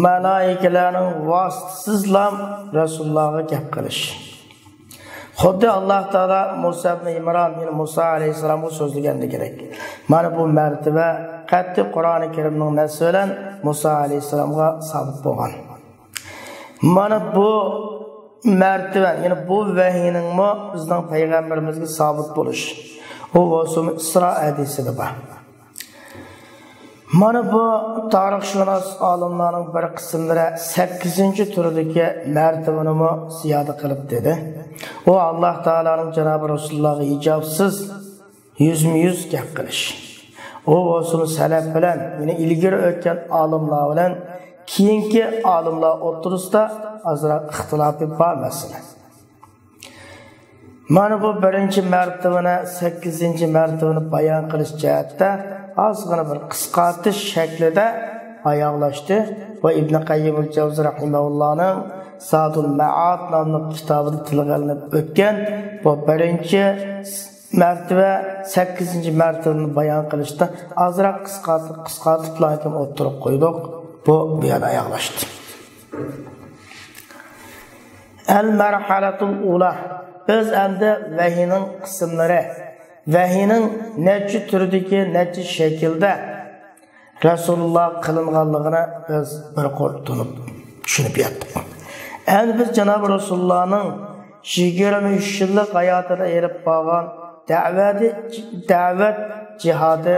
مالائىكىلەرنىڭ ۋاسىتىسىزلا رەسۇلۇللاغا گەپ قىلىش. خۇددى ئاللا تائالا مۇسا ئىبن ئىمران، يەنى مۇسا ئەلەيھىسسالامغا سۆزلىگەندىكىدەك. مانا بۇ مەرتىۋە قەتئىي قۇرئانى كەرىمنىڭ نەسسى بىلەن مۇسا ئەلەيھىسسالامغا سابىت بولغان. مانا بۇ مەرتىۋە، يەنى بۇ ۋەھىينىڭمۇ بىزنىڭ پەيغەمبىرىمىزگە سابىت بولۇش. ئۇ بولسىمۇ ئىسرا ھەدىسىدە بار. مانا بۇ تارىخشۇناس ئالىملارنىڭ بىر قىسىملىرى سەككىزىنچى تۈردىكى مەرتىۋىنىمۇ زىيادە قىلىپ دېدى. ئۇ ئاللا تائالانىڭ جانابى رەسۇلۇللاغا ھىجابسىز يۈزمۇ يۈز گەپ قىلىش. ئۇ بولسىمۇ سەلەپ بىلەن، يەنى ئىلگىرى ئۆتكەن ئالىملار بىلەن كېيىنكى ئالىملار ئوتتۇرىسىدا ئازراق ئىختىلاپى بار مەسىلە. مانا بۇ بىرىنچى مەرتىۋىنى، سەككىزىنچى مەرتىۋىنى بايان قىلىش جەھەتتە ئازغىنە بىر قىسقارتىش شەكلىدە ئاياغلاشتى. بۇ ئىبن قەييىم ئەل جەۋزى رەھىمەھۇللانىڭ زادۇل مەئاد ناملىق كىتابىدا تىلغا ئېلىنىپ ئۆتكەن بۇ بىرىنچى مەرتىۋە، سەككىزىنچى مەرتىۋىنى بايان قىلىشتا ئازراق قىسقارتىپ، قىسقارتىپلا ئوتتۇرىغا قويدۇق. بۇ، بۇ يەردە ئاياغلاشتى. ئەل مەرھەلەتۇل ئۇلا. بىز ئەمدى ۋەھىينىڭ قىسىملىرى، ۋەھىينىڭ نەچچە تۈردىكى، نەچچە شەكىلدە رەسۇلۇللاغا قىلىنغانلىقىنى بىز بىر قۇر تونۇپ، چۈشىنىپ يەتتۇق. ئەمدى بىز جانابى رەسۇلۇللانىڭ يىگىرمە ئۈچ يىللىق ھاياتىدا ئېلىپ بارغان دەۋەتى، دەۋەت جىھادى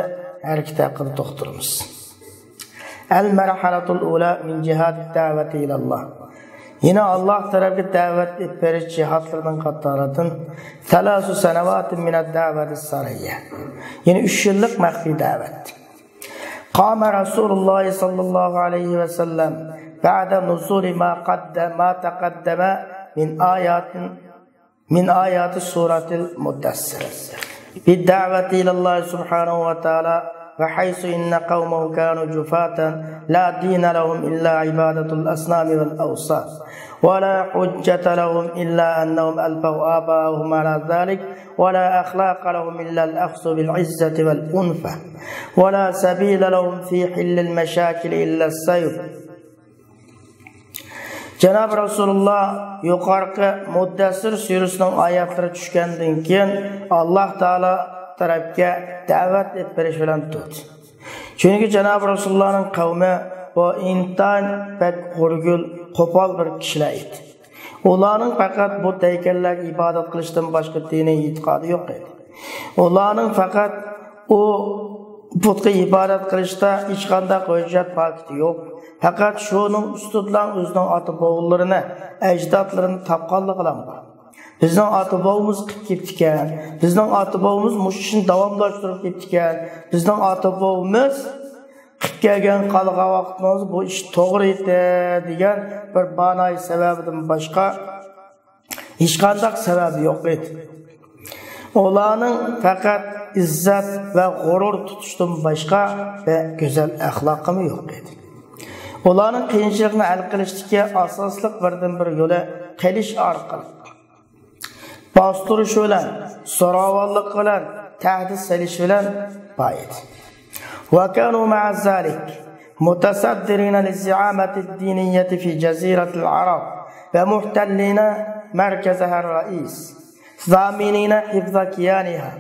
ھەرىكىتى ھەققىدە توختىلىمىز. ئەل مەرھەلەتۇل ئۇلا مىن جىھادى دەۋەتى ئىلەللا. يەنى ئاللا تەرەپكە دەۋەت ئېلىپ بېرىش جىھادلىرىنىڭ قاتارىدىن ثلاث سنوات من الدعوة السرية. يەنى ئۈچ يىللىق مەخپىي دەۋەت. قام رسول الله صلى الله عليه وسلم بعد نزول ما قدم، ما تقدم من آيات، من آيات سورة المدثر بالدعوة إلى الله سبحانه وتعالى، وحيث إن قومه كانوا جفاة لا دين لهم إلا عبادة الأصنام والأوثان، ولا حجة لهم إلا أنهم ألفوا آباءهم على ذلك، ولا أخلاق لهم إلا الأخذ بالعزة والأنفة، ولا سبيل لهم في حل المشاكل إلا السيف. جانابى رەسۇلۇللا يۇقىرىقى مۇددەسسىر سۈرىسىنىڭ ئايەتلىرى چۈشكەندىن كېيىن، ئاللاھ تائالا تەرەپكە دەۋەت ئېلىپ بېرىش بىلەن تۇردى. چۈنكى جانابى رەسۇلۇللانىڭ قەۋمى بۇ ئىنتايىن بەك غۇرگۇل، قوپال بىر كىشىلەر ئىدى. ئۇلارنىڭ پەقەت بۇت ھەيكەللەرگە ئىبادەت قىلىشتىن باشقا دىنىي ئېتىقادى يوق ئىدى. ئۇلارنىڭ پەقەت ئۇ بۇتقا ئىبادەت قىلىشتا ھېچقانداق ھۆججەت پاكىتى يوق. پەقەت شۇنىڭ ئۈستىدىلا ئۆزىنىڭ ئاتا بوۋىلىرىنى، ئەجدادلىرىنى تاپقانلىقىلا بار. بىزنىڭ ئاتا بوۋىمىز قىلىپ كېتىپتىكەن، بىزنىڭ ئاتا بوۋىمىز مۇشۇ ئىشنى داۋاملاشتۇرۇپ كېتىپتىكەن، بىزنىڭ ئاتا بوۋىمىز قىلىپ كەلگەن، قالغان ۋاقىتىمىز بۇ ئىش توغرا ئىدى دېگەن بىر مانايى سەۋەبىدىن باشقا ھېچقانداق سەۋەبى يوق ئىدى. ئۇلارنىڭ پەقەت ئىززەت ۋە غۇرۇر تۇتۇشتىن باشقا بىر گۈزەل ئەخلاقىمۇ يوق ئىدى. ئۇلارنىڭ قىيىنچىلىقنى ھەل قىلىشتىكى ئاساسلىق بىردىنبىر يولى قىلىش ئارقىلىق، باستۇرۇش بىلەن، زوراۋانلىق بىلەن، تەھدىت سېلىش بىلەن بار ئىدى. وكانوا مع ذلك متصدرين للزعامة الدينية في جزيرة العرب ومحتلين مركزها الرئيس ضامنين حفظ كيانها.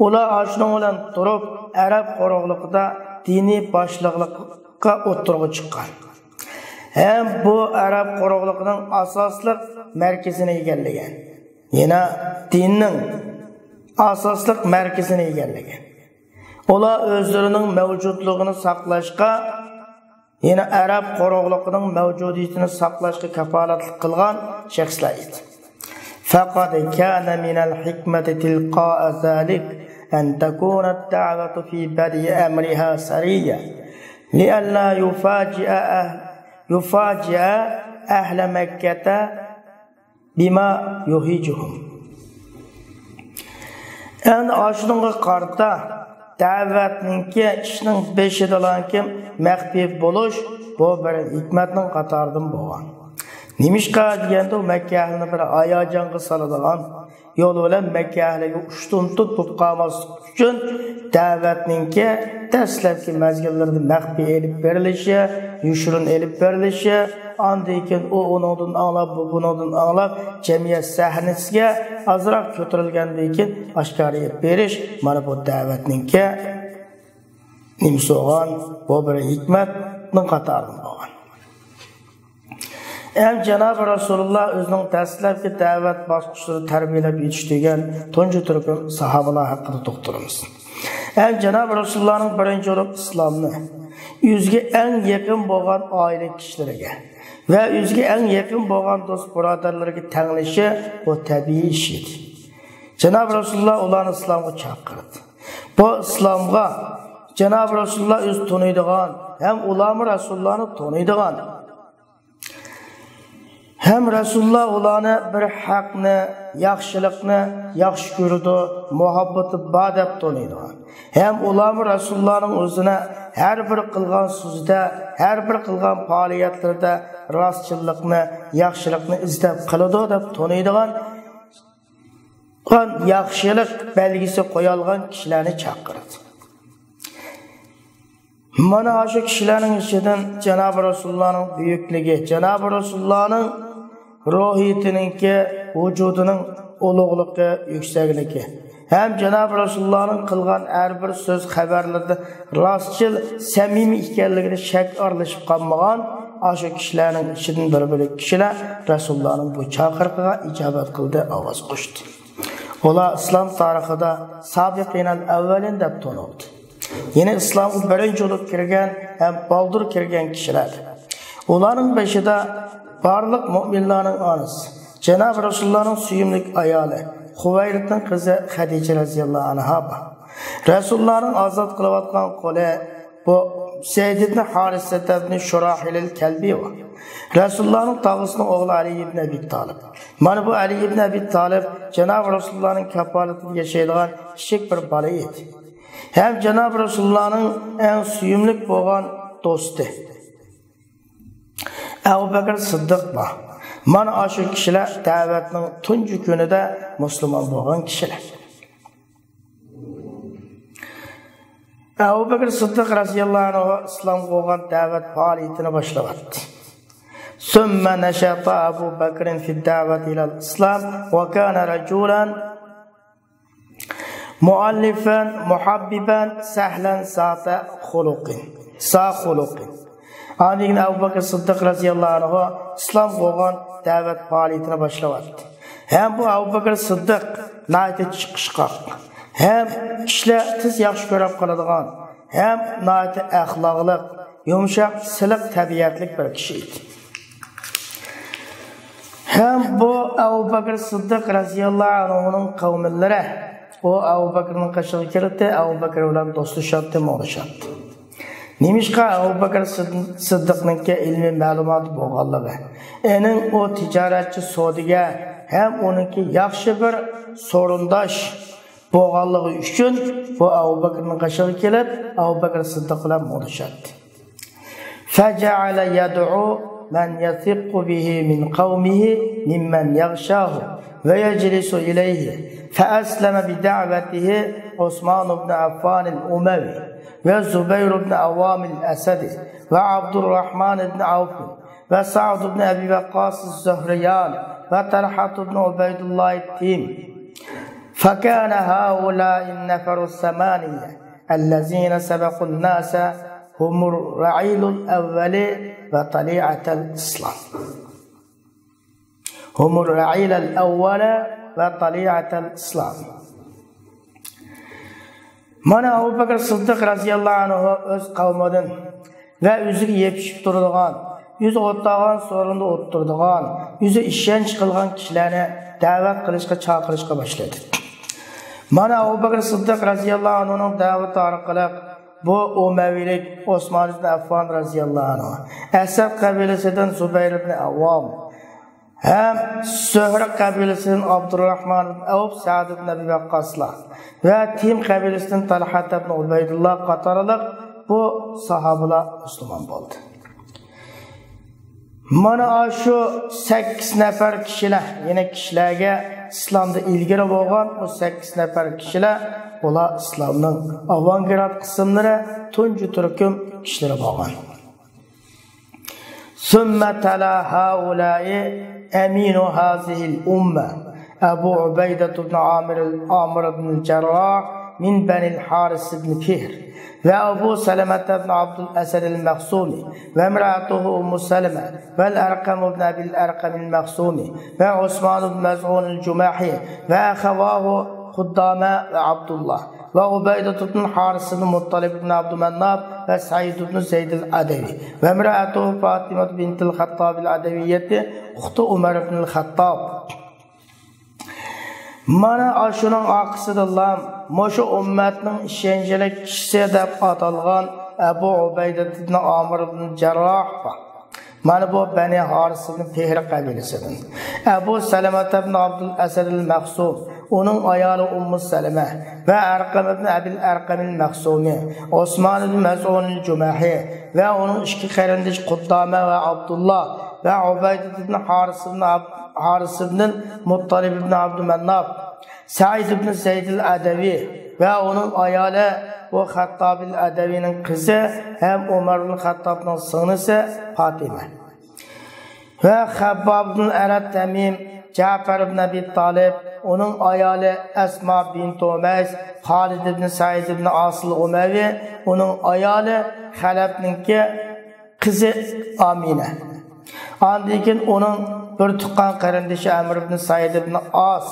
ئۇلار ئاشۇنىڭ بىلەن تۇرۇپ، ئەرەب قۇرۇقلۇقىدا دىنىي باشلىقلىققا ئوتتۇرىغا چىققان ھەم بۇ ئەرەب قۇرۇقلۇقىنىڭ ئاساسلىق مەركىزىنى ئىگىلىگەن، يەنە دىننىڭ ئاساسلىق مەركىزىنى ئىگىلىگەن. ئۇلار ئۆزلىرىنىڭ مەۋجۇتلۇقىنى ساقلاشقا، يەنە ئەرەب قۇرۇقلۇقىنىڭ مەۋجۇدىيىتىنى ساقلاشقا كاپالەتلىك قىلغان شەخسلەر ئىدى. فقد كان من الحكمة تلقاء ذلك أن تكون الدعوة في بدء أمرها سرية لئلا يفاجئ أهل، يفاجئ أهل مكة بما يهيجهم. ئەمدى ئاشۇنىڭغا قارىتا دەۋەتنىڭكى ئىشنىڭ بېشىدىلانكى مەخپىي بولۇش، بۇ بىر ھېكمەتنىڭ قاتارىدىن بولغان. نېمىشقا دېگەندە، ئۇ مەككە ئەھلىنى بىر ھاياجانغا سالىدىغان يول بىلەن مەككە ئەھلىگە ئۇشتۇمتۇت بولۇپ قالماسلىق ئۈچۈن دەۋەتنىڭكى دەسلەپكى مەزگىللىرىدە مەخپىي ئېلىپ بېرىلىشى، يوشۇرۇن ئېلىپ بېرىلىشى، ئاندىن كېيىن ئۇ ئۇنىڭدىن ئاڭلاپ، بۇ بۇنىڭدىن ئاڭلاپ، جەمئىيەت سەھنىسىگە ئازراق كۆتۈرۈلگەندىن كېيىن ئاشكارا ئېلىپ بېرىش، مانا بۇ دەۋەتنىڭكى نېمىسى بولغان، بۇ بىر ھېكمەتنىڭ قاتارىدىن بولغان. ھەم جانابى رەسۇلۇللا ئۆزىنىڭ دەسلەپكى دەۋەت باسقۇچلىرى تەربىيەلەپ يېتىشتۈرگەن تۇنجى تۈركۈم ساھابىلار ھەققىدە توختىلىمىز. ھەم جانابى رەسۇلۇللانىڭ بىرىنچى بولۇپ ئىسلامنى ئۆزىگە ئەڭ يېقىن بولغان ئائىلە كىشىلىرىگە ۋە ئۆزىگە ئەڭ يېقىن بولغان دوست بۇرادەرلىرىگە تەڭلىشى بۇ تەبىئىي ئىش ئىدى. جانابى رەسۇلۇللا ئۇلارنى ئىسلامغا چاقىردى. بۇ ئىسلامغا جانابى رەسۇلۇللا ئۆزى تونۇيدىغان ھەم ئۇلارمۇ رەسۇلۇللانى تونۇيدىغان، ھەم رەسۇلۇللا ئۇلارنى بىر ھەقنى، ياخشىلىقنى ياخشى كۆرىدۇ، مۇھەببىتى بار دەپ تونۇيدىغان، ھەم ئۇلارمۇ رەسۇلۇللانىڭ ئۆزىنى ھەر بىر قىلغان سۆزىدە، ھەر بىر قىلغان پائالىيەتلىرىدە راستچىللىقنى، ياخشىلىقنى ئىزدەپ قىلىدۇ دەپ تونۇيدىغان، ياخشىلىق بەلگىسى قويالغان كىشىلەرنى چاقىرىدۇ. مانا شۇ كىشىلەرنىڭ ئىچىدىن جانابى رەسۇلۇللانىڭ بۈيۈكلۈكى، جانابى رەسۇلۇللانىڭ روھىيىتىنىڭكى، ۋۇجۇدىنىڭ ئۇلۇغلۇقى، يۈكسەكلىكى ھەم جانابى رەسۇلۇللانىڭ قىلغان ھەر بىر سۆز خەۋەرلىرىدە راستچىل، سەمىمىي ئىكەنلىكىدە شەك ئارىلىشىپ قالمىغان ئاشۇ كىشىلەرنىڭ ئىچىدىن بىر بۆلەك كىشىلەر رەسۇلۇللانىڭ بۇ چاقىرىقىغا ئىجابەت قىلدى، ئاۋاز قوشتى. ئۇلار ئىسلام تارىخىدا سابىقىنەل ئەۋۋەلىن دەپ تونۇلدى. يەنى ئىسلامغا بىرىنچى بولۇپ كىرگەن ھەم بالدۇر كىرگەن كىشىلەر. ئۇلارنىڭ بېشىدا بارلىق مۆمىنلارنىڭ ئانىسى، جانابى رەسۇلۇللانىڭ سۆيۈملۈك ئايالى، خۇۋەيلىدنىڭ قىزى خەدىچە رەزىياللاھۇ ئەنھا بار. رەسۇلۇللانىڭ ئازاد قىلىۋاتقان قۇلى بۇ زەيد ئىبن ھارىسەتە ئىبن شۇراھىلىل كەلبى بار. رەسۇلۇللانىڭ تاغىسىنىڭ ئوغلى ئەلى ئىبن ئەبى تالىپ. مانا بۇ ئەلى ئىبن ئەبى تالىپ جانابى رەسۇلۇللانىڭ كاپالىتىدە ياشايدىغان كىچىك بىر بالا ئىدى. ھەم جانابى رەسۇلۇللانىڭ ئەڭ سۆيۈملۈك بولغان دوستى ئەبۇ بەكرى سىددىق بار. مانا ئاشۇ كىشىلەر دەۋەتنىڭ تۇنجى كۈنىدە مۇسۇلمان بولغان كىشىلەر. ئەبۇ بەكرى سىددىق رەزىياللاھۇ ئەنھۇ ئىسلامغا بولغان دەۋەت پائالىيىتىنى باشلىۋەتتى. ثم نشط أبو بكر في الدعوة إلى الإسلام وكان رجلا مؤلفا محببا سهلا ذا خلق، ذا خلق. ئاندىن كېيىن ئەبۇ بەكرى سىددىق رەزىياللاھۇ ئەنھۇ ئىسلامغا بولغان دەۋەت پائالىيىتىنى باشلىۋەتتى. ھەم بۇ ئەبۇ بەكرى سىددىق ناھايىتى چىقىشقاق، ھەم كىشىلەر تېز ياخشى كۆرۈپ قالىدىغان، ھەم ناھايىتى ئەخلاقلىق، يۇمشاق، سىلىق تەبىئەتلىك بىر كىشى ئىدى. ھەم بۇ ئەبۇ بەكرى سىددىق رەزىياللاھۇ ئەنھۇنىڭ قەۋملىرى ئۇ ئەبۇ بەكرىنىڭ قېشىغا كېلەتتى، ئەبۇ بەكرى بىلەن دوستلىشاتتى، مۇڭدىشاتتى. نېمىشقا؟ ئەبۇ بەكرى سىد-، سىددىقنىڭكى ئىلمىي مەلۇماتى بولغانلىقى، ئېنىڭ ئۇ تىجارەتچى سودىگەر ھەم ئۇنىڭكى ياخشى بىر سورۇنداش بولغانلىقى ئۈچۈن بۇ ئەبۇ بەكرىنىڭ قېشىغا كېلىپ، ئەبۇ بەكرى سىددىق بىلەن مۇڭدىشاتتى. فجعل يدعو من يثق به من قومه ممن يغشاه ويجلس إليه، فأسلم بدعوته عثمان بن عفان الأموي، وزبير بن عوام الأسدي، وعبد الرحمن بن عوف، وسعد بن أبي وقاص الزهريان، وطلحة بن عبيد الله التيمي. فكان هؤلاء النفر الثمانية الذين سبقوا الناس هم الرعيل الأول وطليعة الإسلام. هم الرعيل الأول وطليعة الإسلام. مانا ئەبۇ بەكرى سىددىق رەزىياللاھۇ ئەنھۇ ئۆز قەۋمىدىن ۋە ئۆزىگە يېپىشىپ تۇرىدىغان، ئۆزى ئولتۇرغان سورۇندا ئولتۇرىدىغان، ئۆزى ئىشەنچ قىلغان كىشىلەرنى دەۋەت قىلىشقا چاقىرىشقا باشلىدى. مانا ئەبۇ بەكرى سىددىق رەزىياللاھۇ ئەنھۇنىڭ دەۋىتى ئارقىلىق بۇ ئۇمەۋىلىك، ئوسمان ئىبن ئەففان رەزىياللاھۇ ئەنھۇ، ئەسەد قەبىلىسىدىن زۇبەير ئىبن ئەۋۋام، ھەم زۆھرە قەبىلىسىدىن ئابدۇرراھمان ئىبن ئەۋف، سەئد ئىبن ئەبى ۋەققاسلار ۋە تىيم قەبىلىسىدىن تەلھەت ئىبن ئۇبەيدۇللا قاتارلىق بۇ ساھابىلار مۇسۇلمان بولدى. مانا ئاشۇ سەككىز نەپەر كىشىلەر، يەنى كىشىلەرگە ئىسلامدا ئىلگىرى بولغان بۇ سەككىز نەپەر كىشىلەر، بۇلار ئىسلامنىڭ ئاۋانگارت قىسىملىرى، تۇنجى تۈركۈم كىشىلىرى بولغان. ثم تلا هؤلاء أمين هذه الأمة أبو عبيدة بن عامر، عامر بن الجراح من بني الحارث بن فهر، وأبو سلمة بن عبد الأسد المخزومي، وامرأته أم سلمة، والأرقم بن أبي الأرقم المخزومي، وعثمان بن مزعون الجمحي، وأخواه قدامة وعبد الله، وعبيدة بن الحارث بن مطلب بن عبد مناف، وسعيد بن زيد العدوي، وامرأته فاطمة بنت الخطاب العدوية، أخت عمر بن الخطاب. مانا ئاشۇنىڭ ئارقىسىدىنلا مۇشۇ ئۈممەتنىڭ ئىشەنچلىك كىشىسى دەپ ئاتالغان ئەبۇ ئۇبەيدە ئىبن ئامىر ئىبن جەرراھ بار. مانا بۇ بەنى ھارىس ئىبن پىھر قەبىلىسىدىن. ئەبۇ سەلەمەتە ئىبن ئابدۇل ئەسەد ئەل مەخزۇم، ئۇنىڭ ئايالى ئۇممۇ سەلەمە ۋە ئەرقەم ئىبن ئەبىل ئەرقەمىل مەخزۇمى، ئوسمان ئىبن مەزئۇنىل جۇمەھى ۋە ئۇنىڭ ئىككى قېرىندىشى قۇددامە ۋە ئابدۇللا ۋە ئۇبەيدە ئىبن ھارىس ئىبن ئاب-، ھارىس ئىبن مۇتتالىب ئىبن ئابدۇمەنناپ، سەئىد ئىبن زەيدىل ئەدەۋى ۋە ئۇنىڭ ئايالى، بۇ خەتتابىل ئەدەۋىنىڭ قىزى ھەم ئۆمەر ئىبن خەتتابنىڭ سىڭلىسى پاتىمە. ۋە خەبباب ئىبن ئەرەت تەمىم، جەپەر ئىبن ئەبى تالىب، ئۇنىڭ ئايالى ئەسما بىنت ئۇمەيس، خالىد ئىبن سەئىد ئىبن ئاسىل ئۇمەۋى، ئۇنىڭ ئايالى خەلەپنىڭكى قىزى ئامىنە. ئاندىن كېيىن ئۇنىڭ بىر تۇغقان قېرىندىشى ئەمر ئىبن سەئىد ئىبن ئاس،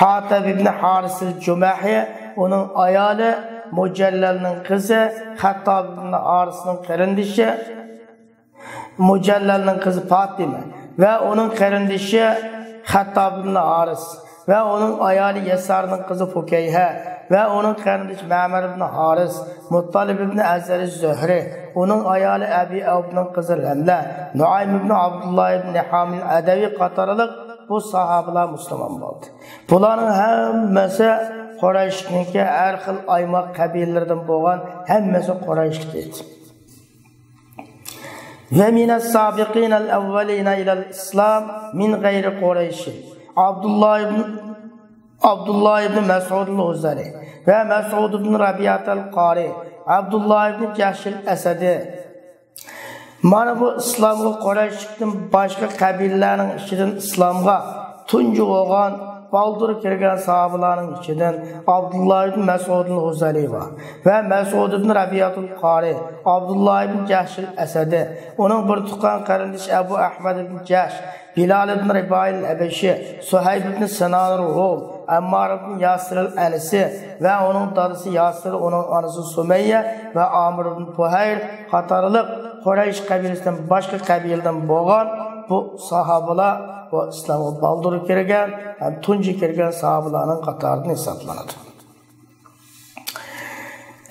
ھاتەب ئىبن ھارىسىل جۇمەھى، ئۇنىڭ ئايالى مۇجەللەلنىڭ قىزى، خەتتاب ئىبن ھارىسنىڭ قېرىندىشى، مۇجەللەلنىڭ قىزى پاتىمە ۋە ئۇنىڭ قېرىندىشى خەتتاب ئىبن ھارىس ۋە ئۇنىڭ ئايالى يەسارنىڭ قىزى فۇكەيھە ۋە ئۇنىڭ قېرىندىشى مەمەر ئىبن ھارىس، مۇتتالىب ئىبن ئەزەر زۆھرى، ئۇنىڭ ئايالى ئەبى ئەۋپنىڭ قىزى رەملە، نۇئايم ئىبن ئابدۇللا ئىبن ھامىل ئەدەۋى قاتارلىق بۇ ساھابىلار مۇسۇلمان بولدى. بۇلارنىڭ ھەممىسى قۇرەيشنىڭكى ھەر خىل ئايماق قەبىلىلىرىدىن بولغان، ھەممىسى قۇرەيشلىك ئىدى. ومن السابقين الأولين إلى الإسلام من غير قريش عبد الله بن، عبد الله بن مسعود الهذلي ومسعود بن ربيعة القاري عبد الله بن جحش الأسدي. مانا بۇ ئىسلامغا قۇرەيشلىكتىن باشقا قەبىلىلەرنىڭ ئىچىدىن ئىسلامغا تۇنجى بولغان، بالدۇر كىرگەن ساھابىلارنىڭ ئىچىدىن ئابدۇللا ئىبن مەسئۇدۇل ھۇزەلى بار ۋە مەسئۇد ئىبن رەبىئەتۇل قارى، ئابدۇللا ئىبن جەھشىل ئەسەدى، ئۇنىڭ بىر تۇغقان قېرىندىشى ئەبۇ ئەھمەد ئىبن جەھش، بىلال ئىبن رىبائىل ھەبەشى، سۇھەيب ئىبن سىنانىل رۇم، ئەممار ئىبن ياسىرىل ئەنسى ۋە ئۇنىڭ دادىسى ياسىر، ئۇنىڭ ئانىسى سۇمەييە ۋە ئامىر ئىبن پۇھەير قاتارلىق قۇرەيش قەبىلىسىدىن باشقا قەبىلىدىن بولغان بۇ ساھابىلار بۇ ئىسلامغا بالدۇر كىرگەن ھەم تۇنجى كىرگەن ساھابىلارنىڭ قاتارىدىن ھېسابلىنىدۇ.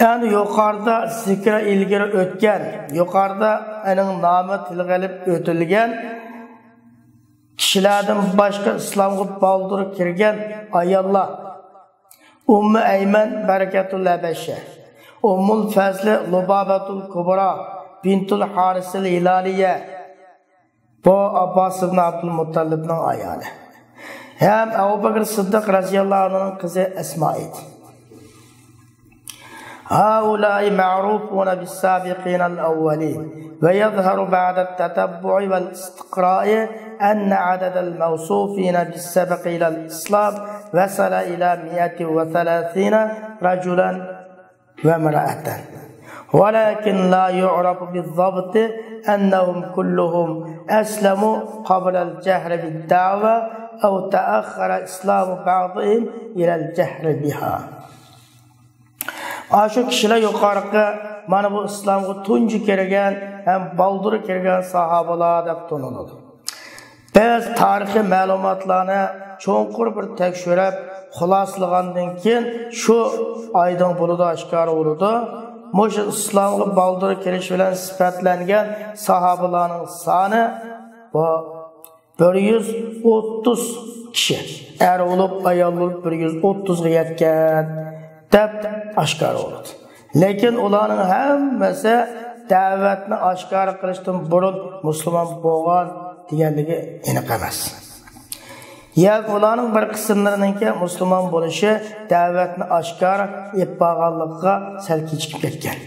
ئەنە يۇقىرىدا زىكرى ئىلگىرى ئۆتكەن، يۇقىرىدا ئەنىڭ نامى تىلغا ئېلىپ ئۆتۈلگەن كىشىلەردىن باشقا ئىسلامغا بالدۇر كىرگەن ئاياللار، ئۇممۇ ئەيمەن بەرىكەتۇل ھەبەشە، ئۇممۇل فەزلى لۇبابەتۇل كۇبرا بىنتۇل ھارىسىل ھىلالىيە، بۇ ئابباس ئىبن ئابدۇل مۇتتەلىبنىڭ ئايالى، ھەم ئەبۇ بەكرى سىددىق رەزىياللاھۇ ئەنھۇنىڭ قىزى ئەسما ئىدى. هؤلاء معروفون بالسابقين الأولين، ويظهر بعد التتبع والاستقراء أن عدد الموصوفين بالسبق إلى الإسلام وصل إلى مائة وثلاثين رجلا وامرأة، ولكن لا يعرف بالضبط أنهم كلهم أسلموا قبل الجهر بالدعوة أو تأخر إسلام بعضهم إلى الجهر بها. ئاشۇ كىشىلەر يۇقىرىقى مانا بۇ ئىسلامغا تۇنجى كىرگەن ھەم بالدۇر كىرگەن ساھابىلار دەپ تونۇلىدۇ. بىز تارىخىي مەلۇماتلارنى چوڭقۇر بىر تەكشۈرۈپ خۇلاسىلىغاندىن كېيىن شۇ ئايدىڭ بولىدۇ، ئاشكارا بولىدۇ. مۇشۇ ئىسلامغا بالدۇر كىرىش بىلەن سۈپەتلەنگەن ساھابىلارنىڭ سانى بۇ بىر يۈز ئوتتۇز كىشى، ئەر بولۇپ، ئايال بولۇپ بىر يۈز ئوتتۇزغا يەتكەن دەپ ئاشكارا بولىدۇ. لېكىن ئۇلارنىڭ ھەممىسى دەۋەتنى ئاشكارا قىلىشتىن بۇرۇن مۇسۇلمان بولغان دېگەنلىكى ئېنىق ئەمەس. ياكى ئۇلارنىڭ بىر قىسىملىرىنىڭكى مۇسۇلمان بولۇشى دەۋەتنى ئاشكارا ئېلىپ بارغانلىقىغا سەل كېچىكىپ كەتكەن.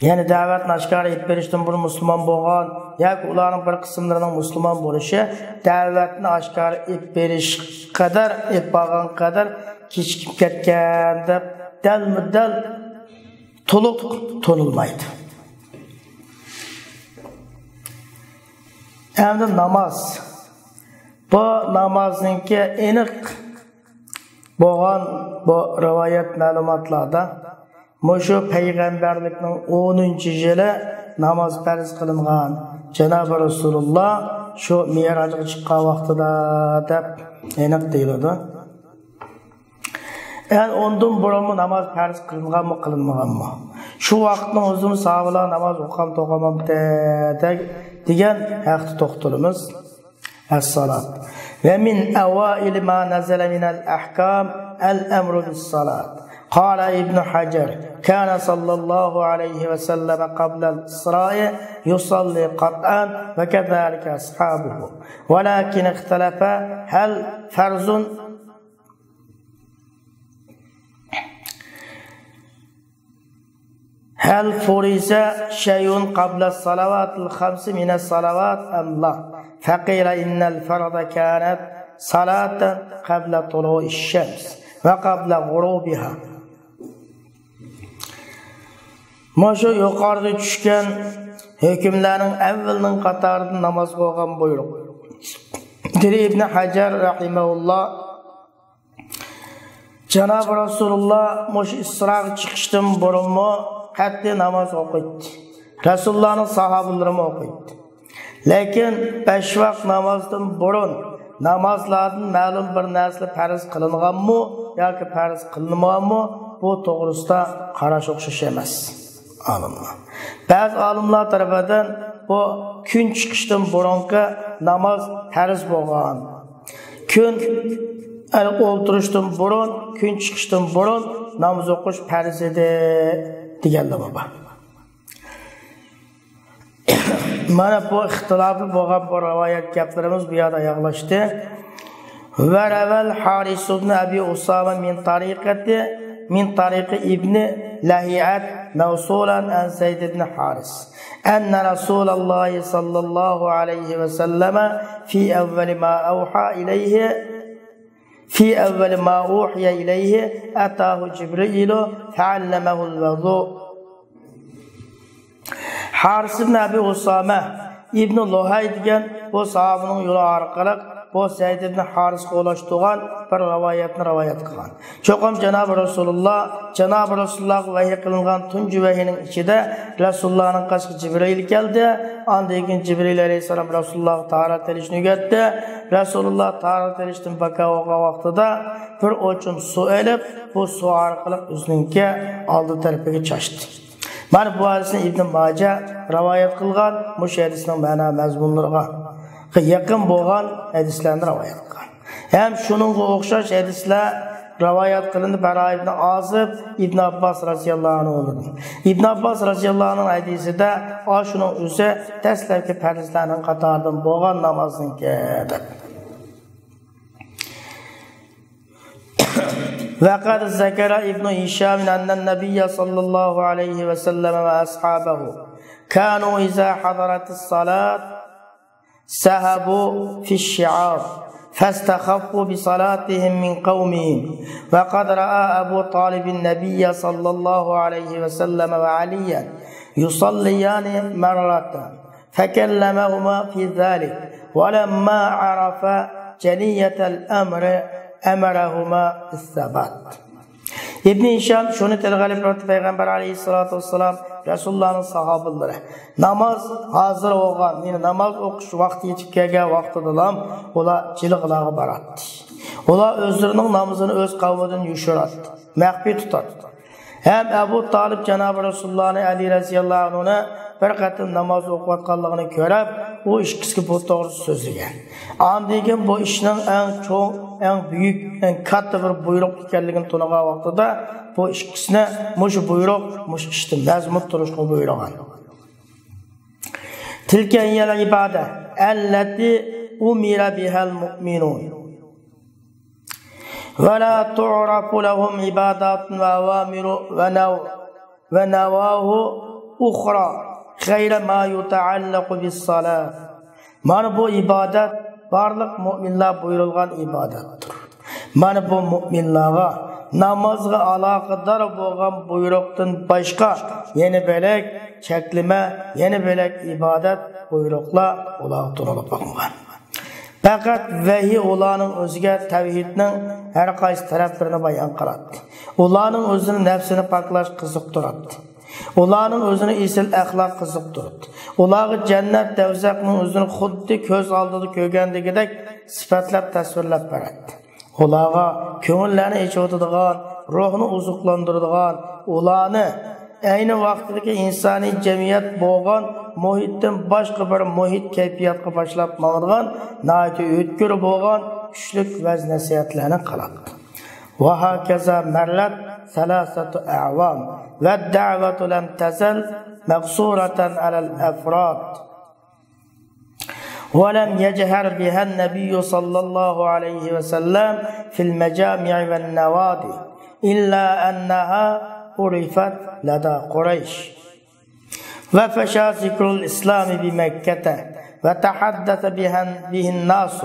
يەنى دەۋەتنى ئاشكارا ئېلىپ بېرىشتىن بۇرۇن مۇسۇلمان بولغان ياكى ئۇلارنىڭ بىر قىسىملىرىنىڭ مۇسۇلمان بولۇشى دەۋەتنى ئاشكارا ئېلىپ بېرىش قەدەر، ئېلىپ بارغان قەدەر كېچىكىپ كەتكەن دەپ دەلمۇدەل تولۇق تونۇلمايدۇ. ئەمدى ناماز. بۇ نامازنىڭكى ئېنىق بولغان بۇ رىۋايەت مەلۇماتلاردا مۇشۇ پەيغەمبەرلىكنىڭ ئونىنچى يىلى ناماز پەرز قىلىنغان، جانابى رەسۇلۇللا شۇ مىئراجغا چىققان ۋاقتىدا دەپ ئېنىق دېيىلىدۇ. يەنى ئۇندىن بۇرۇنمۇ ناماز پەرز قىلىنغانمۇ، قىلىنمىغانمۇ؟ شۇ ۋاقىتنىڭ ئۆزىمۇ ساھابىلار ناماز ئوقۇغان توقۇمامتى دېگەن ھەقتە توختىلىمىز. الصلاة. ومن أوائل ما نزل من الأحكام الأمر بالصلاة. قال ابن حجر: كان صلى الله عليه وسلم قبل الإسراء يصلي قطعا، وكذلك أصحابه، ولكن اختلف هل فرض هل فرض شيء قبل الصلوات الخمس من الصلوات أم لا؟ فقيل إن الفرض كانت صلاة قبل طلوع الشمس وقبل غروبها. مۇشۇ يۇقىرىدا چۈشكەن ھۆكۈملەرنىڭ ئەۋۋىلىنىڭ قاتارىدا ناماز بولغان بۇيرۇق. دېدى ئىبن ھەجەر رەھىمەھۇللا، جانابى رەسۇلۇللا مۇشۇ ئىسراغا چىقىشتىن بۇرۇنمۇ قەتئىي ناماز ئوقۇيتتى. رەسۇلۇللانىڭ ساھابىلىرىمۇ ئوقۇيتتى. لېكىن بەش ۋاق نامازدىن بۇرۇن نامازلاردىن مەلۇم بىر نەرسىلەر پەرز قىلىنغانمۇ ياكى پەرز قىلىنمىغانمۇ، بۇ توغرىسىدا قاراش ئوخشاش ئەمەس. ئالىملار، بەزى ئالىملار تەرىپىدىن بۇ كۈن چىقىشتىن بۇرۇنقى ناماز پەرز بولغان، كۈن ئولتۇرۇشتىن بۇرۇن، كۈن چىقىشتىن بۇرۇن ناماز ئوقۇش پەرز ئىدى دېگەنلىرىمۇ بار. مانا بۇ ئىختىلاپى بولغان بۇ رىۋايەت گەپلىرىمىز بۇ يەردە ئاياغلاشتى. وروى الحارث بن أبي أسامة من طريقة، من طريق ابن لهيعة موصولا عن زيد بن حارث أن رسول الله صلى الله عليه وسلم في أول ما أوحى إليه، في أول ما أوحي إليه أتاه جبريل فعلمه الوضوء. ھارىس ئىبن ئەبى ئۇسامە ئىبن لۇھەي دېگەن بۇ ساھابىنىڭ يولى ئارقىلىق بۇ زەيد ئىبن ھارىسقا ئۇلاشتۇرغان بىر رىۋايەتنى رىۋايەت قىلغان. چوقۇم جانابى رەسۇلۇللا، جانابى رەسۇلۇللاغا ۋەھىي قىلىنغان تۇنجى ۋەھىينىڭ ئىچىدە رەسۇلۇللانىڭ قېشىغا جىبرىئىل كەلدى. ئاندىن كېيىن جىبرىئىل ئەلەيھىسسالام رەسۇلۇللاغا تاھارەت ئېلىشنى ئۆگەتتى. رەسۇلۇللا تاھارەت ئېلىشتىن باكا بولغان ۋاقتىدا بىر ئوچۇم سۇ ئېلىپ، بۇ سۇ ئارقىلىق ئۆزىنىڭكى ئالدى تەرىپىگە چاچتى. مانا بۇ ھەدىسنى ئىبن ماجە رىۋايەت قىلغان، مۇشۇ ھەدىسنىڭ مەنا مەزمۇنلىرىغا يېقىن بولغان ھەدىسلەرنى رىۋايەت قىلغان. ھەم شۇنىڭغا ئوخشاش ھەدىسلەر رىۋايەت قىلىنىپ، بەرا ئىبن ئازىب ئىبن ئابباس رەزىياللاھۇ ئەنھۇدىن. ئىبن ئابباس رەزىياللاھۇ ئەنھۇ ھەدىسىدە ئاشۇنىڭ ئۆزى دەسلەپكى پەرزلەرنىڭ قاتارىدىن بولغان نامازنىڭكى دەپ. وقد ذكر ابن هشام أن النبي صلى الله عليه وسلم وأصحابه كانوا إذا حضرت الصلاة سحبوا في الشعاب فاستخفوا بصلاتهم من قومهم. وقد رأى أبو طالب النبي صلى الله عليه وسلم وعليا يصليان مرة فكلمهما في ذلك، ولما عرفا جلية الأمر أمرهما بالثبات. ئىبنى ھىشام شۇنى تىلغا ئېلىپ بېرىپتۇ، پەيغەمبەر ئەلەيھىسسالاتۇ ۋەسسالام رەسۇلۇللانىڭ ساھابىلىرى ناماز ھازىر بولغان، يەنى ناماز ئوقۇش ۋاقتى يېتىپ كەلگەن ۋاقتىدىلا ئۇلار جىلغىلارغا باراتتى. ئۇلار ئۆزلىرىنىڭ نامىزىنى ئۆز قەۋمىدىن يوشۇراتتى، مەخپىي تۇتاتتى. ھەم ئەبۇ تالىپ جانابى رەسۇلۇللانى، ئەلى رەزىياللاھۇ ئەنھۇنى بىر قېتىم ناماز ئوقۇۋاتقانلىقىنى كۆرۈپ، ئۇ ئىككىسىگە بۇ توغرىسىدا سۆزلىگەن. ئاندىن كېيىن بۇ ئىشنىڭ ئەڭ چوڭ، ئەڭ بۈيۈك، ئەڭ كاتتا بىر بۇيرۇق ئىكەنلىكىنى تونۇغان ۋاقتىدا بۇ ئىككىسىنى مۇشۇ بۇيرۇق، مۇشۇ ئىشتا مەزمۇت تۇرۇشقا بۇيرۇغان. تلك هي العبادة التي أمر بها المؤمنون. ولا تعرف لهم عبادات وأوامر ونو-، ونواهي أخرى غير ما يتعلق بالصلاة. مانا بۇ ئىبادەت بارلىق مۆمىنلەر بۇيرۇلغان ئىبادەتتۇر. مانا بۇ مۆمىنلارغا نامازغا ئالاقىدار بولغان بۇيرۇقتىن باشقا يەنە بۆلەك چەكلىمە، يەنە بۆلەك ئىبادەت بۇيرۇقلار ئۇلارغا تونۇلۇپ باقمىغان. پەقەت ۋەھىي ئۇلارنىڭ ئۆزىگە تەۋھىدنىڭ ھەر قايسى تەرەپلىرىنى بايان قىلاتتى. ئۇلارنىڭ ئۆزىنى نەپسىنى پاكلاش قىزىقتۇراتتى. ئۇلارنىڭ ئۆزىنى ئېسىل ئەخلاق قىزىقتۇراتتى. ئۇلارغا جەننەت، دەۋزەخنىڭ ئۆزىنى خۇددى كۆز ئالدىدا كۆرگەندىكىدەك سۈپەتلەپ تەسۋىرلەپ بەرەتتى. ئۇلارغا كۆڭۈللەرنى ئېچىۋېتىدىغان، روھنى ئوزۇقلاندۇرىدىغان، ئۇلارنى ئەينى ۋاقتىدىكى ئىنسانىي جەمئىيەت بولغان مۇھىتتىن باشقا بىر مۇھىت، كەيپىياتقا باشلاپ ماڭىدىغان ناھايىتى ئۆتكۈر بولغان كۈچلۈك ۋەز-نەسىھەتلەرنى قىلاتتى. وهكذا مرت ثلاثة أعوام والدعوة لم تزل مقصورة على الأفراد. ولم يجهر بها النبي صلى الله عليه وسلم في المجامع والنوادي، إلا أنها عرفت لدى قريش. وفشى ذكر الإسلام بمكة، وتحدث بها، به الناس،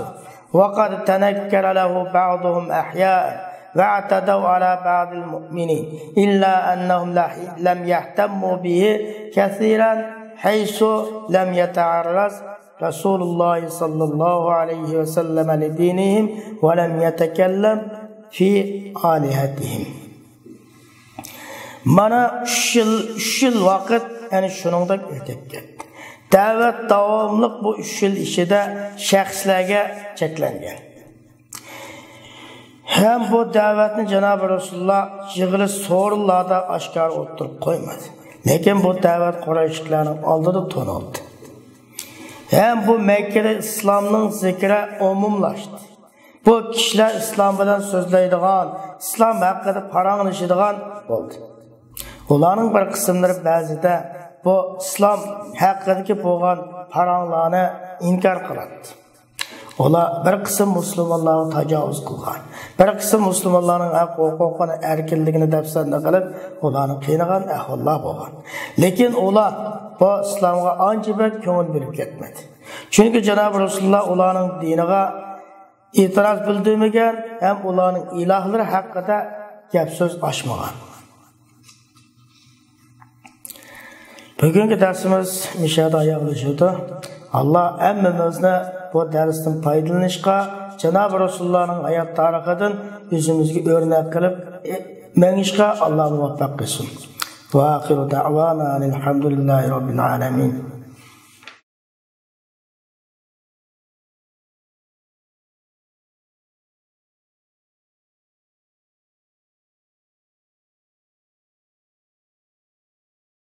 وقد تنكر له بعضهم أحياء، واعتدوا على بعض المؤمنين، إلا أنهم لح-، لم يهتموا به كثيرا، حيث لم يتعرض رسول الله صلى الله عليه وسلم لدينهم، ولم يتكلم في آلهتهم. مانا ئۈچ يىل، ئۈچ يىل ۋاقىت ئەنە شۇنىڭدەك ئۆتۈپ كەتتى. دەۋەت داۋاملىق بۇ ئۈچ يىل ئىچىدە شەخسلەرگە چەكلەنگەن. ھەم بۇ دەۋەتنى جانابى رەسۇلۇللا يىغىلىش سورۇنلاردا ئاشكارا ئوتتۇرىغا قويمىدى. لېكىن بۇ دەۋەت قۇرەيشلىكلەرنىڭ ئالدىدا تونۇلدى. ھەم بۇ مەككىدە ئىسلامنىڭ زىكرى ئومۇملاشتى. بۇ كىشىلەر ئىسلام بىلەن سۆزلەيدىغان، ئىسلام ھەققىدە پاراڭلىشىدىغان بولدى. ئۇلارنىڭ بىر قىسىملىرى بەزىدە بۇ ئىسلام ھەققىدىكى بولغان پاراڭلارنى ئىنكار قىلاتتى. ئۇلار بىر قىسىم مۇسۇلمانلارغا تاجاۋۇز قىلغان، بىر قىسىم مۇسۇلمانلارنىڭ ھەق ھوقۇقىنى، ئەركىنلىكىنى دەپسەندە قىلىپ، ئۇلارنى قىينىغان ئەھۋاللار بولغان. لېكىن ئۇلار بۇ ئىسلامغا ئانچە بەك كۆڭۈل بۆلۈپ كەتمىدى. چۈنكى جانابى رەسۇلۇللا ئۇلارنىڭ دىنىغا ئېتىراز بىلدۈرمىگەن ھەم ئۇلارنىڭ ئىلاھلىرى ھەققىدە گەپ سۆز ئاچمىغان. بۈگۈنكى دەرسىمىز مۇشۇ يەردە ئاياغلىشىدۇ. ئاللا ھەممىمىزنى بۇ دەرستىن پايدىلىنىشقا، جانابى رەسۇلۇللانىڭ ھايات تارىخىدىن ئۆزىمىزگە ئۆرنەك قىلىپ مېڭىشقا ئاللا مۇۋەپپەق قىلسۇن. وآخر دعوانا أن الحمد لله رب العالمين.